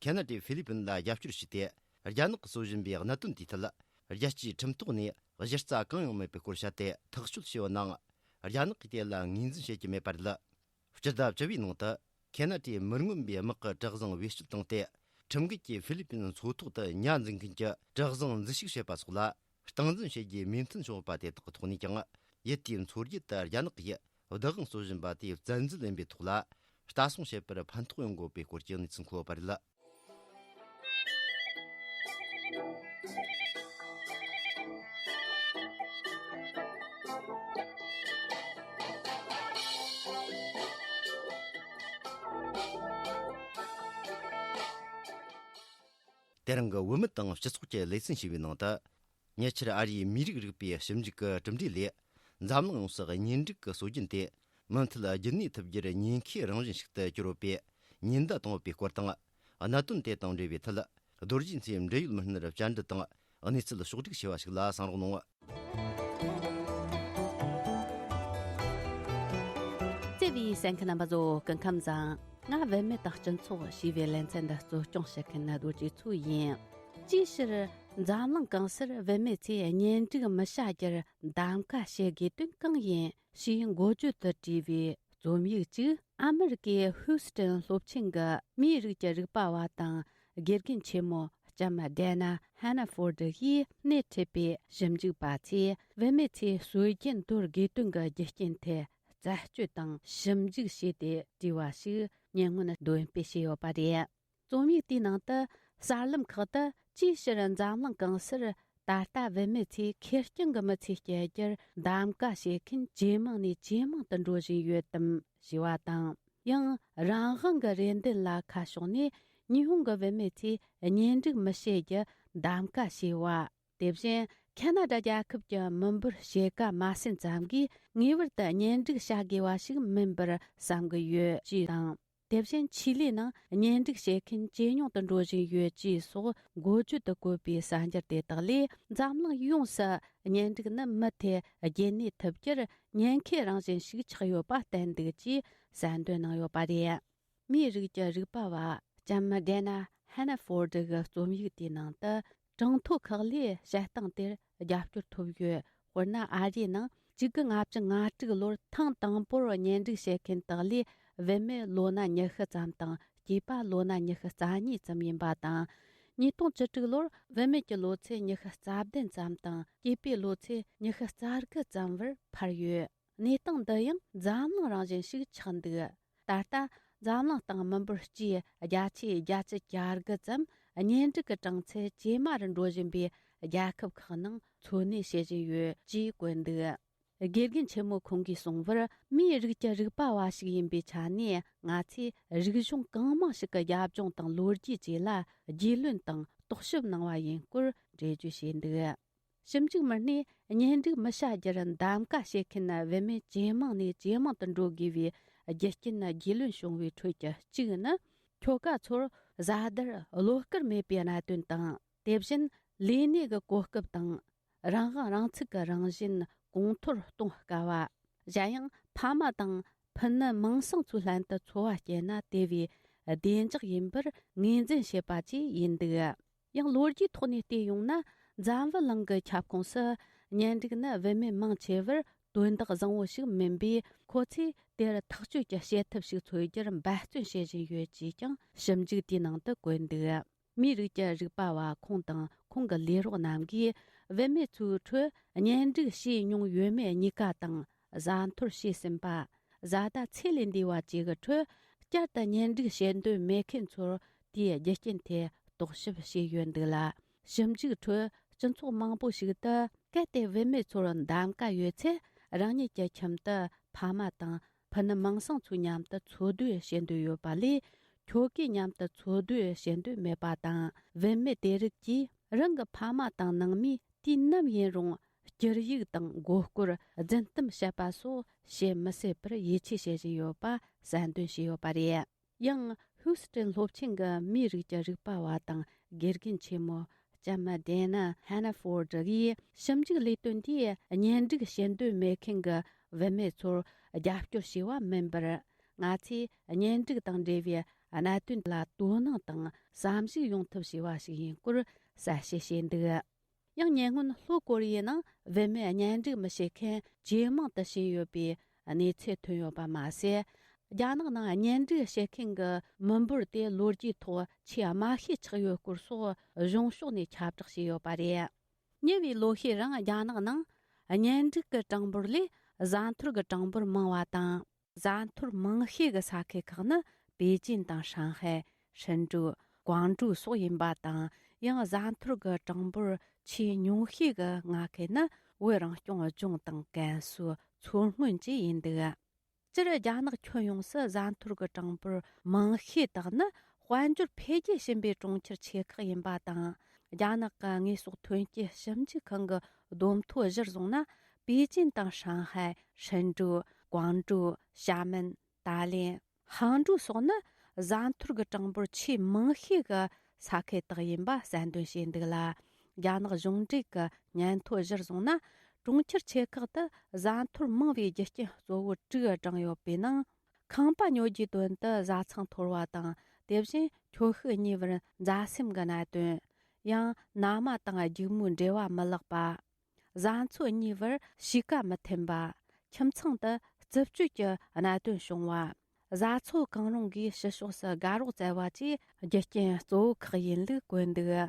ཁེ་ན་ཌས་ཧྥི་ལི་ཕིན་ལ་རྒྱབ་སྐྱོར་བྱས་ཏེ། རྒྱ་ནག་གིས་བཟོ་བཞིན་པའི་གནད་དོན་དེའི་ཐད། རྒྱལ་སྤྱིའི་ཁྲིམས་ཐོག་ནས་གཞི་རྩ་གང་ཡང་མེད་པའི་སྐོར་བཤད་དེ་ཐག་གཅོད་བྱས་ཡོད་ནའང་། རྒྱ་ནག་གིས་དེ་ལ་ངོས་འཛིན་བྱེད་ཀྱི་མེད་པ་རེད། སྤྱི་ཟླ་བཅུ་པའི་ནང་དུ། ཁེ་ན་ཌས་མི་མངོན་པའི་དམག་གི་གྲུ་གཟིངས་བེད་སྤྱོད་བཏང་སྟེ། ཁྲིམས་འགལ་གྱིས་ཧྥི་ལི་ཕིན་མཚོ་ཐོག་ཏུ་ཉ་འཛིན་མཁན་གྱི་གྲུ་གཟིངས་འཛུལ་ཞུགས་བྱས་པ་སོགས་ལ་སྟངས་འཛིན་བྱེད་རྒྱུའི་མོས་མཐུན་བྱུང་བ་དེ་དག་གི་ཐོག་ནས་ཀྱང་། ཡུལ་དེའི་མཚོ་རྒྱུད་དུ་རྒྱ་ནག་གིས་བདག་དབང་རྩོད་བཞིན་པ་དེའི་བཙན་འཛུལ་ཡིན་པའི་ཐོག་ལ་ལྟ་སྲུང་བྱེད་པར་ཕན་ཐོགས་ཡོང་དགོས་པའི་སྐོར་གྱི་གནས་ཚུལ་འཁོད་པ་རེད། དེ་རིང་གི་བུད་མེད་དང་སྤྱི་ཚོགས་ཀྱི་ལེ་ཚན་ཞེས་པའི་ནང་དུ། ཉེ་ཆར་ཨ་རིའི་མིའི་རིགས་རིག་པའི་ཞིབ་འཇུག་གི་གྲུབ་འབྲས་ལས། འཛམ་གླིང་ཡོངས་སུ་གཉེན་སྒྲིག་གི་སྲོལ་རྒྱུན་དེ་མུ་མཐུད་རྒྱུན་གནས་ཐུབ་རྒྱུར་ཉེན་ཁའི་རང་བཞིན་ཞིག་ཏུ་གྱུར་ཡོད་པའི་ཉེན་བརྡ་བཏང་ཡོད་པའི་སྐོར་དང་། གནད་དོན་དེ་དང་འབྲེལ་བའི་ཐད། རྡོ་རྗེ་མཚོའི་འབྲེལ་ཡོད་མི་སྣར་བཅར་འདྲི་དང་གནས་ཚུལ་ཕྱོགས་སྒྲིག་བྱས་པ་ཞིག་ལ་གསན་རོགས་གནང་། བརྩེ་བའི་གསན་མཁན་རྣམ་པ་ཚོ་སྐུ་ཁམས་བཟང་། ང་བུད་མེད་དང་སྤྱི་ཚོགས་ཞེས་པའི་ལེ་ཚན་འདི་གཙོ་སྐྱོང་བྱེད་མཁན་རྡོ་རྗེ་མཚོ་ཡིན། ཅིའི་ཕྱིར་འཛམ་གླིང་གང་སར་བུད་མེད་ཚོས་གཉེན་སྒྲིག་མི་བྱ་རྒྱུར་གདམ་ག་བྱེད་དགོས་དོན་གང་ཡིན་ཞེས་འགོ་བརྗོད་དུ་བྲིས་པའི་རྩོམ་ཡིག་ཅིག་ཨ་མི་རི་ཀའི་ཧུའུ་སི་ཏན་སློབ་ཆེན་གྱི་མིའི་རིགས་ཀྱི་རིག་པ་བ་དང་། དགེ་རྒན་ཆེན་མོ་ལྕམ་ཌེ་ན་ཧན་ན་ཧྥོར་ཌི་ཡིས་སྣེ་ཁྲིད་པའི་ཞིབ་འཇུག་པ་ཚོས་བུད་མེད་ཚོས་སྲོལ་རྒྱུན་དོར་དགོས་དོན་གྱི་རྒྱུ་རྐྱེན་ཐད་རྩད་གཅོད་དང་ཞིབ་འཇུག་བྱས་ཏེ་བྲིས་པ་ཞིག་ཉེ་སྔོན་འདོན་སྤེལ་བྱས་ཡོད་པ་རེད། རྩོམ་ཡིག་དེའི་ནང་དུ་གསར་ལམ་ཁག་ཏུ་ཅིའི་ཕྱིར་འཛམ་གླིང་གང་སར་ད་ལྟ་བུད་མེད་ཚོས་ཁེར་རྐྱང་གི་མི་ཚེ་སྐྱེལ་རྒྱུར་གདམ་ག་བྱེད་མཁན་ཇེ་མང་ནས་ཇེ་མང་དུ་འགྲོ་བཞིན་ཡོད་དམ་ཞེས་པ་དང་། ཡང་རང་དབང་གི་རེ་འདུན་ལ་ཁ་ཕྱོགས་ནས་ཉི་ཧོང་གི་བུད་མེད་ཚོས་གཉེན་སྒྲིག་མི་བྱེད་རྒྱུ་གདམ་ག་བྱས་པ། དེ་བཞིན་ཁ་ན་ཌ་རྒྱལ་ཁབ་ཀྱི་མི་འབོར་ཕྱེད་ཀ་མ་ཟིན་ཙམ་གྱིས་ངེས་པར་དུ་གཉེན་སྒྲིག་བྱ་དགོས་པ་ཞིག་མིན་པར་བསམ་གྱི་ཡོད་ཅེས་དང་། དེ་བཞིན་ཆི་ལི་ནང་གཉེན་སྒྲིག་བྱེད་མཁན་ཇེ་ཉུང་དུ་འགྲོ་བཞིན་ཡོད་ཅེས་སོགས་འགོ་བརྗོད་དུ་བཀོད་པའི་གསར་འགྱུར་དེ་དག་ལས། འཛམ་གླིང་ཡོངས་སུ་གཉེན་སྒྲིག་ནི་མུ་མཐུད་རྒྱུན་གནས་ཐུབ་རྒྱུར་ཉེན་ཁའི་རང་བཞིན་ཞིག་ཆགས་ཡོད་པ་བསྟན་འདུག་ཅེས་གསལ་འདོན་གནང་ཡོད་པ་རེད། མིའི་རིགས་ཀྱི་རིག་པ་བ་ལྕམ་ཌེ་ན་ཧན་ན་ཧྥོར་ཌི་གི་རྩོམ་ཡིག་དེའི་ནང་དུ། གྲངས་ཐོ་ཁག་ལས་བཤད་སྟངས་དེར་རྒྱབ་སྐྱོར་ཐོབ་ཡོད། དཔེར་ན། ཨ་རིའི་ནང་གཅིག་དགུ་ལྔ་བཅུ་ང་དྲུག་ལོར་ཐེངས་དང་པོར་གཉེན་སྒྲིག་བྱེད་མཁན་དག་ལས་བུད་མེད་ལོ་ན་ཉི་ཤུ་ཙམ་དང་སྐྱེས་པ་ལོ་ན་ཉི་ཤུ་རྩ་གཉིས་ཙམ་ཡིན་པ་དང་། ཉིས་སྟོང་བཅུ་དྲུག་ལོར་བུད་མེད་ཀྱི་ལོ་ཚད་ཉི་ཤུ་རྩ་བདུན་ཙམ་དང་སྐྱེས་པའི་ལོ་ཚད་ཉི་ཤུ་རྩ་དགུ་ཙམ་བར་འཕར་ཡོད། གནས་སྟངས་འདི་ཡང་འཛམ་གླིང་རང་བཞིན་ཞིག་ཆགས་འདུག། ད་ལྟ་འཛམ་གླིང་སྟེང་མི་འབོར་སྤྱིའི་བརྒྱ་ཆའི་བརྒྱད་ཅུ་གྱ་དགུ་ཙམ་གཉེན་སྒྲིག་གི་གྲངས་ཚད་ཇེ་དམའ་རུ་འགྲོ་བཞིན་པའི་རྒྱལ་ཁབ་ཁག་ནང་འཚོ་གནས་བྱེད་བཞིན་ཡོད་ཅེས་བཀོད་འདུག། དགེ་རྒན་ཆེན་མོ་ཁོང་གིས་གསུངས་པར། མིའི་རིགས་ཀྱི་རིག་པ་བ་ཞིག་ཡིན་པའི་ཆ་ནས། ང་ཚོས་རིག་གཞུང་གང་མང་ཞིག་གི་རྒྱབ་ལྗོངས་དང་ལོ་རྒྱུས་བཅས་ལ་རྒྱུས་ལོན་དང་རྟོག་ཞིབ་གནང་བ་ཡིན་སྐོར་འགྲེལ་བརྗོད་བྱས་འདུག། ཞིབ་འཇུག་མི་སྣས་གཉེན་སྒྲིག་མི་བྱ་རྒྱུར་གདམ་ག་བྱེད་མཁན་བུད་མེད་ཇེ་མང་ནས་ཇེ་མང་དུ་འགྲོ་དགོས་པའི་རྒྱུ་རྐྱེན་རྒྱུས་ལོན་བྱུང་བའི་ཁྲོད་ཀྱི་གཅིག་ནི། ཁྱོ་ག་ཚོར་བཟའ་ཟླར་བློ་དཀར་མེད་པའི་གནད་དོན་དང་། དེ་བཞིན་ལས་གནས་ཀྱི་གོ་སྐབས་དང་། རང་དབང་རང་ཚུགས་ཀྱི་རང་བཞིན། གོང་མཐོར་གཏོང་དཀའ་བ། གཞན་ཡང་ཕ་མ་དང་ཕུ་ནུ་མིང་སྲིང་ཚོའི་ལྷན་དུ་འཚོ་བ་སྐྱེལ་ན་དེ་བས་བདེ་འཇགས་ཡིན་པར་ངོས་འཛིན་བྱེད་པ་བཅས་ཡིན་འདུག། ཡང་ལོ་རྒྱུས་ཐོག་ནས་བལྟས་ཡོང་ན། འཛམ་བུ་གླིང་གི་ཁྱབ་ཁོངས་སུ་གཉེན་སྒྲིག་ནི་བུད་མེད་མང་ཆེ་བར་དོན་དག་བཟང་བོ་ཞིག་མིན་པས། ཁོ་ཚོས་དེར་ཐག་གཅོད་ཀྱི་བྱེད་ཐབས་ཤིག་འཚོལ་རྒྱུར་འབད་བརྩོན་བྱེད་བཞིན་ཡོད་ཅེས་ཀྱང་ཞིབ་འཇུག་དེའི་ནང་དུ་བཀོད་འདུག། མིའི་རིགས་ཀྱི་རིག་པ་བ་ཁོང་དང་ཁོང་གི་ལས་རོགས་རྣམས་ཀྱིས་བུད་མེད་ཚོའི་ཁྲོད་གཉེན་སྒྲིག་བྱས་མྱོང་ཡོད་མེད་གཉིས་ཀ་དང་། བཟའ་འཐོར་བྱས་ཟིན་པ། བཟའ་ཟླ་ཚེ་ལས་འདས་པ་བཅས་ཀྱི་ཁྲོད་བསྐྱར་དུ་གཉེན་སྒྲིག་བྱེད་འདོད་མེད་མཁན་ཚོར་དེའི་རྒྱུ་རྐྱེན་ཐད་རྟོག་ཞིབ་བྱས་ཡོད་འདུག་ལ། ཞིབ་འཇུག་ཁྲོད་སྤྱི་ཚོགས་མང་པོ་ཞིག་ཏུ་གལ་ཏེ་བུད་མེད་ཚོར་གདམ་ག་ཡོད་ཚེ། རང་ཉིད་ཀྱི་ཁྱིམ་དུ་ཕ་མ་དང་ཕུ་ནུ་མིང་སྲིང་ཚོའི་མཉམ་དུ་འཚོ་སྡོད་བྱེད་འདོད་ཡོད་པ་ལས། ཁྱོ་གའི་མཉམ་དུ་འཚོ་སྡོད་བྱེད་འདོད་མེད་པ་དང་། བུད་མེད་དེ་རིགས་ཀྱིས་རང་གི་ཕ་མ་དང་ནང་མིས་དུས་ནམ་ཡིན་རུང་སྐྱུར་ཡིག་དང་མགོ་སྐོར་རྫུན་གཏམ་བཤད་པ་སོགས་བྱེད་མི་སྲིད་པར་ཡིད་ཆེས་བྱེད་བཞིན་ཡོད་པ་གསལ་འདོན་བྱས་ཡོད་པ་རེད། ཡང་ཧུའུ་སི་ཀྲན་སློབ་ཆེན་གྱི་མིའི་རིགས་ཀྱི་རིག་པ་བ་དང་དགེ་རྒན་ཆེན་མོ་ལྕམ་ཌེ་ན་ཧན་ན་ཧྥོར་ཌི་ཡིས། ཞིབ་འཇུག་ལས་དོན་དེས་གཉེན་སྒྲིག་བྱེད་འདོད་མེད་མཁན་གྱི་བུད་མེད་ཚོར་རྒྱབ་སྐྱོར་བྱས་པ་མིན་པར། ང་ཚོས་གཉེན་སྒྲིག་དང་འབྲེལ་བའི་གནད་དོན་ལ་དོ་སྣང་དང་བསམ་གཞིག་ཡོང་ཐབས་བྱས་པ་ཞིག་ཡིན་སྐོར་གསལ་བཤད་བྱས་འདུག། ཡང་ཉེ་སྔོན་ལྷོ་ཀོ་རི་ཡའི་ནང་བུད་མེད་གཉེན་སྒྲིག་མི་བྱེད་མཁན་ཇེ་མང་དུ་ཕྱིན་ཡོད་པའི་གནས་ཚུལ་ཐོན་ཡོད་པ་མ་ཟད། རྒྱ་ནག་ནང་གཉེན་སྒྲིག་བྱེད་མཁན་གྱི་མི་འབོར་དེ་ལོ་རྒྱུས་ཐོག་ཆེས་དམའ་ཤོས་ཆགས་ཡོད་སྐོར་སོགས་གཞུང་ཕྱོགས་ནས་ཁྱབ་བསྒྲགས་བྱས་ཡོད་པ་རེད། ཉེ་བའི་ལོ་ཤས་རིང་རྒྱ་ནག་ནང་གཉེན་སྒྲིག་གི་གྲངས་འབོར་ལས་བཟའ་འཐོར་གྱི་གྲངས་འབོར་མང་བ་དང་། བཟའ་འཐོར་མང་ཤོས་ཀྱི་ས་ཁུལ་ཁག་ནི་པེ་ཅིན་དང་ཧྲང་ཧའེ། ཧྲིན་ཀྲུའུ། ཀོང་ཀྲུའུ་སོགས་ཡིན་པ་དང་། ཡང་བཟའ་འཐོར་གྱི་གྲངས་འབོར་ཆེས་ཉུང་ཤོས་ཀྱི་མངའ་ཁུལ་ནི་བོད་རང་སྐྱོང་ལྗོངས་དང་ཀན་སུའུ། མཚོ་སྔོན་བཅས་ཡིན་འདུག། སྤྱིར་རྒྱ་ནག་ཁྱོན་ཡོངས་སུ་བཟའ་འཐོར་གྱི་གྲངས་འབོར་མང་ཤོས་དག་ནི་དཔལ་འབྱོར་འཕེལ་རྒྱས་ཕྱིན་པའི་གྲོང་ཁྱེར་ཆེ་ཁག་ཡིན་པ་དང་། རྒྱ་ནག་གི་དངོས་ཟོག་ཐོན་སྐྱེད་ཞིབ་འཇུག་ཁང་གི་བསྡོམས་ཐོ་གཞིར་བཟུང་ན། པེ་ཅིན་དང་ཧྲང་ཧའེ། ཧྲིན་ཀྲུའུ། ཀོང་ཀྲུའུ། ཞྭ་མེན། ཏཱ་ལེན། ཧང་ཀྲུའུ་སོགས་ནི་བཟའ་འཐོར་གྱི་གྲངས་འབོར་ཆེས་མང་ཤོས་ཀྱི་ས་ཁུལ་དག་ཡིན་པ་གསལ་འདོན་བྱས་འདུག་ལ། རྒྱ་ནག་གཞུང་འབྲེལ་གྱི་སྙན་ཐོ་གཞིར་བཟུང་ན། གྲོང་ཁྱེར་ཆེ་ཁག་ཏུ་བཟའ་འཐོར་མང་བའི་རྒྱུ་རྐྱེན་གཙོ་བོ་དྲུག་བགྲངས་ཡོད་པའི་ནང་། ཁང་པ་ཉོ་རྒྱུའི་དོན་དུ་བཟའ་ཚང་འཐོར་བ་དང་། དེ་བཞིན་ཁྱོ་ཤུག་གཉིས་བར་མཛའ་སེམས་ཀྱི་གནད་དོན། ཡང་མནའ་མ་དང་སྒྱུག་མོའི་འབྲེལ་བ་མི་ལེགས་པ། བཟའ་ཚོ་གཉིས་བར་གཤིས་ཀ་མི་མཐུན་པ། ཁྱིམ་ཚང་དུ་རྩུབ་སྤྱོད་ཀྱི་གནད་དོན་བྱུང་བ། བཟའ་ཚོ་གང་རུང་གིས་ཕྱི་ཕྱོགས་སུ་དགའ་རོགས་བཙལ་བ་བཅས་རྒྱུ་རྐྱེན་གཙོ་བོ་ཁག་ཡིན་ལུགས་བཀོད་འདུག།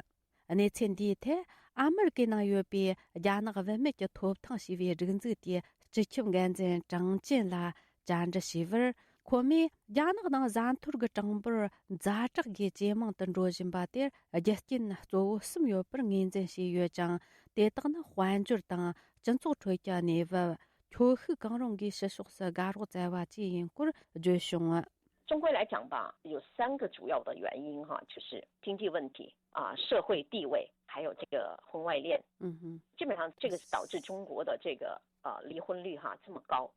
གནས་ཚུལ་འདིའི་ཐད་ཨ་མེ་རི་ཀའི་ནང་ཡོད་པའི་རྒྱ་ནག་བུད་མེད་ཀྱི་ཐོབ་ཐང་ཞེས་པའི་སྒྲིག་འཛུགས་དེའི་སྤྱི་ཁྱབ་འགན་འཛིན་ཀྲང་ཅན་ལ་བཅར་འདྲི་བྱས་པར། ཁོ་མོས་རྒྱ་ནག་ནང་བཟའ་འཐོར་གྱི་གྲངས་འབོར་ཛ་དྲག་གིས་ཇེ་མང་དུ་འགྲོ་བཞིན་པ་དེར་རྒྱུ་རྐྱེན་གཙོ་བོ་གསུམ་ཡོད་པར་ངོས་འཛིན་བྱས་ཡོད་ཅིང་། དེ་དག་ནི་དཔལ་འབྱོར་དང་སྤྱི་ཚོགས་ཁྲོད་ཀྱི་གནས་བབ། ཁྱོ་ཤུག་གང་རུང་གིས་ཕྱི་ཕྱོགས་སུ་དགའ་རོགས་བཙལ་བ་བཅས་ཡིན་སྐོར་བརྗོད་བྱུང་། 中国来讲吧，有三个主要的原因哈，就是经济问题啊、社会地位，还有这个婚外恋。嗯哼，基本上这个是导致中国的这个呃离婚率哈这么高，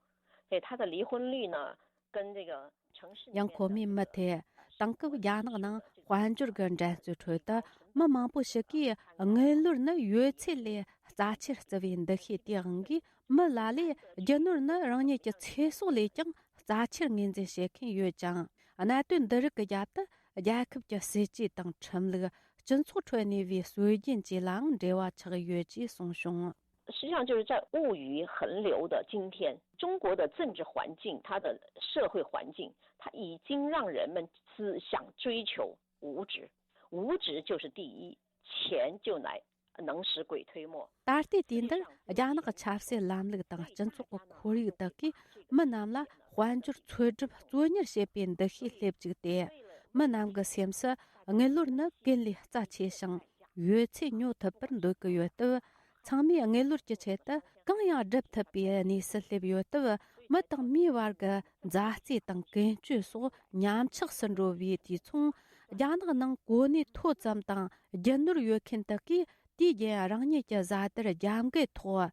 所以它的离婚率呢跟这个城市里面的 ཡང་ཁོ་མོས་མུ་མཐུད། དེང་སྐབས་རྒྱ་ནག་ནང་དཔལ་འབྱོར་གྱི་འགྲན་རྩོད་ཁྲོད་དུ་མི་མང་པོ་ཞིག་གིས་དངུལ་ལོར་ནི་ཡོད་ཚད་ལས་རྩ་ཆེར་བརྩི་བའི་འདུ་ཤེས་དེའི་དབང་གིས། མི་ལ་ལས་རྒྱུ་ནོར་ནི་རང་ཉིད་ཀྱི་ཚེ་སྲོག་ལས་ཀྱང་རྩ་ཆེར་ངོས་འཛིན་བྱེད་མཁན་ཡོད་ཅིང་། གནད་དོན་འདི་རིགས་ཀྱི་རྒྱབ་ཏུ་རྒྱལ་ཁབ་ཀྱི་སྲིད་ཇུས་དང་ཁྲིམས་ལུགས། སྤྱི་ཚོགས་ཁྲོད་གནས་པའི་སྲོལ་རྒྱུན་བཅས་ལའང་འབྲེལ་བ་ཆགས་ཡོད་ཅེས་གསུངས་བྱུང་། 实际上就是在物欲横流的今天，中国的政治环境、它的社会环境，它已经让人们只想追求物质，物质就是第一，钱就来能使鬼推磨。 ད་ལྟའི་དུས་འདིར་རྒྱ་ནག་གི་ཆབ་སྲིད་ལམ་ལུགས་དང་སྤྱི་ཚོགས་ཀྱི་ཁོར་ཡུག་དག་གིས་མི་རྣམས་ལ་དཔལ་འབྱོར་འཚོལ་སྒྲུབ་གཙོ་གཉེར་བྱེད་པའི་འདུ་ཤེས་སླེབས་བཅུག་སྟེ། མི་རྣམས་ཀྱི་སེམས་སུ་དངུལ་ལོར་ནི་ཀུན་ལས་རྩ་ཆེ་ཞིང་། ཡོད་ཚད་ཉོ་ཐུབ་པར་འདོད་ཀྱི་ཡོད་སྟབས། ཚང་མས་དངུལ་ལོར་གྱི་ཆེད་དུ་གང་ཡང་སྒྲུབ་ཐུབ་པའི་གནས་སུ་སླེབས་ཡོད་སྟབས། མི་དང་མིའི་བར་གྱི་མཛའ་བརྩེ་དང་ཀུན་སྤྱོད་སོགས་ཉམས་ཆག་སུ་འགྲོ་བའི་དུས་མཚུངས། རྒྱ་ནག་ནང་གོ་གནས་མཐོ་ཙམ་དང་རྒྱུ་ནོར་ཡོད་མཁན་དག་གིས་དུས་རྒྱུན་རང་ཉིད་ཀྱི་བཟའ་དར་རྒྱབ་འགལ་ཐོག་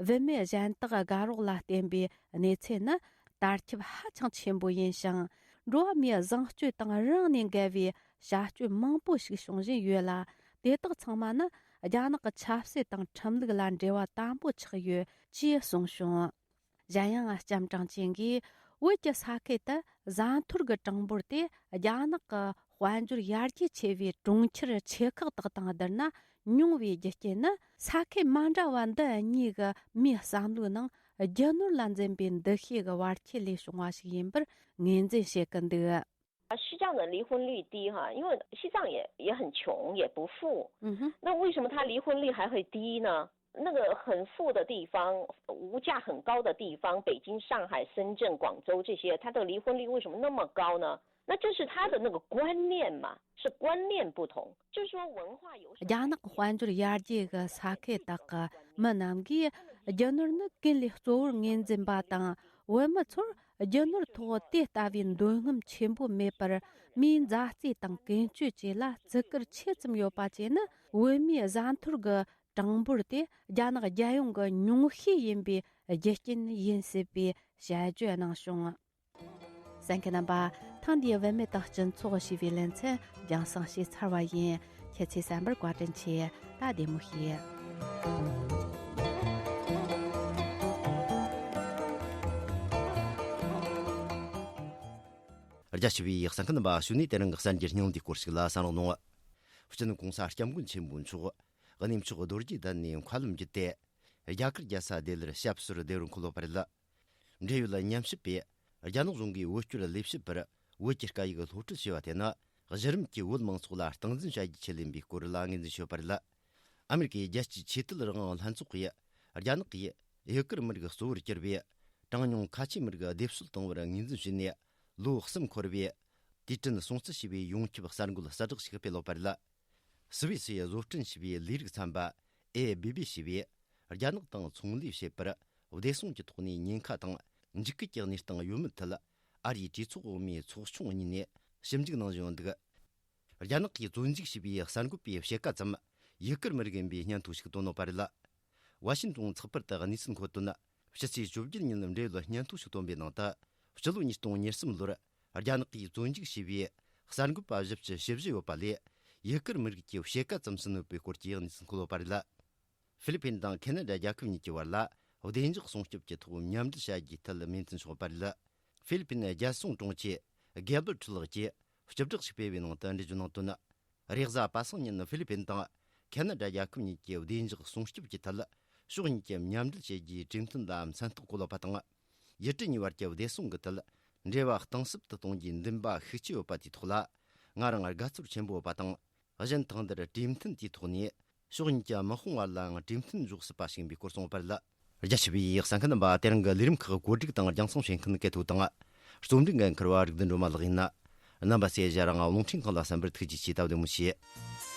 བུད་མེད་གཞན་དག་དགའ་རོགས་ལ་བརྟེན་པའི་གནས་ཚུལ་ནི་དར་ཁྱབ་ཧ་ཅང་ཆེན་པོ་ཡིན་ཞིང་། འགྲོ་བ་མིའི་བཟང་སྤྱོད་དང་རིང་ནས་འགལ་བའི་བྱ་སྤྱོད་མང་པོ་ཞིག་བྱུང་བཞིན་ཡོད་ལ། དེ་དག་ཚང་མ་ནི་ རྒྱ་ནག་གི་ཆབ་སྲིད་དང་ཁྲིམས་ལུགས་ལ་འབྲེལ་བ་དམ་པོ་ཆགས་ཡོད་ཅེས་གསུངས་བྱུང་། གཞན་ཡང་ལྕམ་ཀྲང་ཅིན་གྱིས་བོད་ཀྱི་ས་ཁུལ་དུ་བཟའ་འཐོར་གྱི་གྲངས་འབོར་དེ་རྒྱ་ནག་གི་དཔལ་འབྱོར་ཡར་རྒྱས་ཆེ་བའི་གྲོང་ཁྱེར་ཆེ་ཁག་དག་དང་བསྡུར་ན་ཉུང་བའི་རྒྱུ་རྐྱེན་ནི། ས་ཁུལ་མ་འདྲ་བ་འདི་གཉིས་ཀྱི་མིའི་བསམ་བློའི་ནང་རྒྱུ་ནོར་ལ་འཛིན་པའི་འདུ་ཤེས་ཀྱི་བར་ཁྱད་ལས་བྱུང་བ་ཞིག་ཡིན་པར་ངོས་འཛིན་བྱེད་ཀྱི་འདུག། 西藏的离婚率低哈，因为西藏也也很穷，也不富。嗯哼，那为什么他离婚率还会低呢？那个很富的地方，物价很高的地方，北京、上海、深圳、广州这些，它的离婚率为什么那么高呢？那这是他的那个观念嘛，是观念不同，就是说文化有什么。རྒྱ་ནག་དཔལ་འབྱོར་ཡར་རྒྱས་ཀྱི་ས་ཁུལ་དག་གི་མི་རྣམས་ཀྱིས་རྒྱུ་ནོར་ནི་ཀུན་ལས་གཙོ་བོར་ངོས་འཛིན་པ་དང་། བོད་མི་ཚོར་རྒྱུ་ནོར་ཐོག་དེ་ལྟ་བུའི་འདོད་རྔམ་ཆེན་པོ་མེད་པར། མིའི་མཛའ་བརྩེ་དང་ཀུན་སྤྱོད་བཅས་ལ་བརྩི་བཀུར་ཆེ་ཙམ་ཡོད་པ་བཅས་ནི། བོད་མིའི་བཟའ་འཐོར་གྱི་གྲངས་འབོར་དེ་རྒྱ་ནག་རྒྱལ་ཡོངས་ཀྱི་ཉུང་ཤས་ཡིན་པའི་རྒྱུ་རྐྱེན་ཡིན་སྲིད་པའི་དཔྱད་བརྗོད་གནང་བྱུང་། གསན་མཁན་རྣམ་པ། ཐེངས་འདིའི་བུད་མེད་དང་སྤྱི་ཚོགས་ཞེས་པའི་ལེ་ཚན་རྒྱང་སྲིང་བྱས་ཚར་བ་ཡིན། ཁྱེད་ཚོས་གསན་པར་བཀའ་དྲིན་ཆེ། ད་བདེ་མོ་བྱོས། རྒྱ་ཆེ་བའི་གསན་མཁན་རྣམ་པ། གཞུག་ནས་དེ་རིང་གི་གསར་འགྱུར་སྙིང་བསྡུས་སྐོར་ཞིག་ལ་གསན་རོགས་གནང་། སྤྱི་ནོར་༸གོང་ས་༸སྐྱབས་མགོན་ཆེན་པོ་མཆོག་གནས་མཆོག་རྡོ་རྗེ་གདན་ནས་མཁའ་ལམ་བརྒྱུད་དེ། རྒྱ་གར་རྒྱལ་ས་ལྡི་ལིར་ཞབས་སོར་བདེ་བར་འཁོད་ཡོད་པ་རེད། འབྲེལ་ཡོད་ཉམས་ཞིབ་པས་རྒྱ་ནག་གཞུང་གིས་བོད་སྐྱོར་ལས་བྱེད་པར་བོད་ཀྱི་སྐད་ཡིག་སློབ་ཁྲིད་བྱས་པ་དེ་ནི། གཞི་རིམ་གྱི་བོད་མང་ཚོགས་ལ་སྟངས་འཛིན་བྱ་རྒྱུའི་ཆེད་ཡིན་པའི་སྐོར་ལ་ངོས་འཛིན་བྱས་ཡོད་པ་རེད། ཨ་མེ་རི་ཀའི་རྒྱལ་སྤྱིའི་ཆོས་དད་རང་དབང་ལྷན་ཚོགས་ཀྱིས་རྒྱ་ནག་གིས་ཡུ་གུར་མི་རིགས་གཙོ་བོར་གྱུར་པའི་གྲངས་ཉུང་ཁ་ཆེ་མི་རིགས་སྡེབ་གསོད་བཏང་བར་ངོས་འཛིན་བྱས་ནས། ལོ་གསུམ་འཁོར་བའི་དུས་དྲན་སྲུང་བརྩི་ཞེས་པའི་ཡོངས་ཁྱབ་གསར་འགོད་གསལ་བསྒྲགས་ཤིག་སྤེལ་ཡོད་པ་རེད། སུད་སི་བཟོ་སྐྲུན་ཞེས་པའི་ལས་རིགས་ཚན་པ་ཨེ་བི་བི་ཞེས་པས། རྒྱ་ནག་དང་ཚོང་ལས་བྱེད་པར་བདེ་སྲུང་གི་ཐོག་ནས་ཉེན་ཁ་དང་འཇིགས་སྐུལ་གྱི་གནས་སྟངས་ཡོད་མེད་ཐད། ཨ་རིའི་གྲོས་ཚོགས་འོག་མའི་ཚོགས་ཆུང་གཉིས་ནས་ཞིབ་འཇུག་གནང་བཞིན་ཡོད་འདུག། རྒྱ་ནག་གིས་བཙོན་འཇུག་བྱས་པའི་གསར་འགོད་པའི་ཕྱེད་ཀ་ཙམ་ཡུ་གུར་མི་རིགས་ཡིན་པའི་སྙན་ཐོ་ཞིག་བཏོན་ཡོད་པ་རེད། ཝ་ཤིན་ཏོན་ཚགས་པར་དུ་གནས་ཚུལ་འཁོད་དོན། ཕྱི་ཚེས་བཅོ་བརྒྱད་ཉིན་འབྲེལ་ཡོད་སྙན་ཐོ་ཞིག་བཏོན་པའི་ནང་དུ། སྤྱི་ལོ་ཉིས་སྟོང་ཉེར་གསུམ་ལོར་རྒྱ་ནག་གིས་བཙོན་འཇུག་བྱས་པའི་གསར་འགོད་པ་བཞི་བཅུ་ཞེ་བཞི་ཡོད་པ་ལས། ཡུ་གུར་མི་རིགས་ཀྱི་ཕྱེད་ཀ་ཙམ་ཟིན་ཡོད་པའི་སྐོར་གྱི་གནས་ཚུལ་འཁོད་ཡོད་པ་རེད། ཧྥི་ལི་ཕིན་དང་ཁེ་ན་ཌ་རྒྱལ་ཁབ་གཉིས་ཀྱི་བར་ལ་བདེ་འཇགས་སྲུང་སྐྱོབ་ཀྱི་ཐོག་མཉམ་འབྲེལ་བྱ་རྒྱུའི་ཐད་མོས་མཐུན་བྱུང་ཡོད་པ་རེད། ཧྥི་ལི་ཕིན་རྒྱལ་སྲུང་དྲུང་ཆེ་གེ་བར་ཁྲི་ལགས་ཀྱིས་སྤྱི་བསྒྲགས་ཤིག་སྤེལ་བའི་ནང་དུ་འགྲེལ་བརྗོད་གནང་དོན། རེས་གཟའ་པ་སངས་ཉིན་ཧྥི་ལི་ཕིན་དང་ཁེ་ན་ཌ་རྒྱལ་ཁབ་གཉིས་ཀྱི་བདེ་འཇགས་སྲུང་སྐྱོབ་ཀྱི་ཐད། ཕྱོགས་གཉིས་ཀྱིས་མཉམ་འབྲེལ་བྱེད་རྒྱུའི་གྲོས་མཐུན་ལ་མཚན་རྟགས་བཀོད་ཡོད་པ་དང་། ཡུལ་གྲུ་གཉིས་བར་གྱི་བདེ་སྲུང་གི་ཐད་འབྲེལ་བ་གཏིང་ཟབ་ཏུ་གཏོང་རྒྱུའི་འདུན་པ་ཤུགས་ཆེ་ཡོད་པ་དེའི་ཐོག་ལ། ང་རང་དགའ་ཚོར་ཆེན་པོ་ཡོད་པ་དང་། གཞན་དང་འདིར་གྲོས་མཐུན་དེའི་ཐོག་ནས་ཕྱོགས་གཉིས་ཀྱི་དམག་དཔུང་བར་ལའང་གྲོས་མཐུན་འཇོག་སྲིད་པ་ཞིག་ཡིན་པའི་སྐོར་གསུངས་པ་རེད། རྒྱ་ཆེ་བའི་གསན་མཁན་རྣམ་པ། དེ་རིང་གི་ལས་རིམ་ཁག་གོ་སྒྲིག་དང་རྒྱང་སྲིང་བྱེད་མཁན་གལ་ཐོ་དང་། རྩོམ་སྒྲིག་འགན་འཁུར་བ་རིག་ལྡན་སྒྲོལ་མ་ལགས་ཡིན། རྣམ་པ་ཚོས་ང་རང་རླུང་འཕྲིན་ཁང་ལ་གསན་པར་ཐུགས་རྗེ་ཆེ། ད་བདེ་མོ་བྱོས།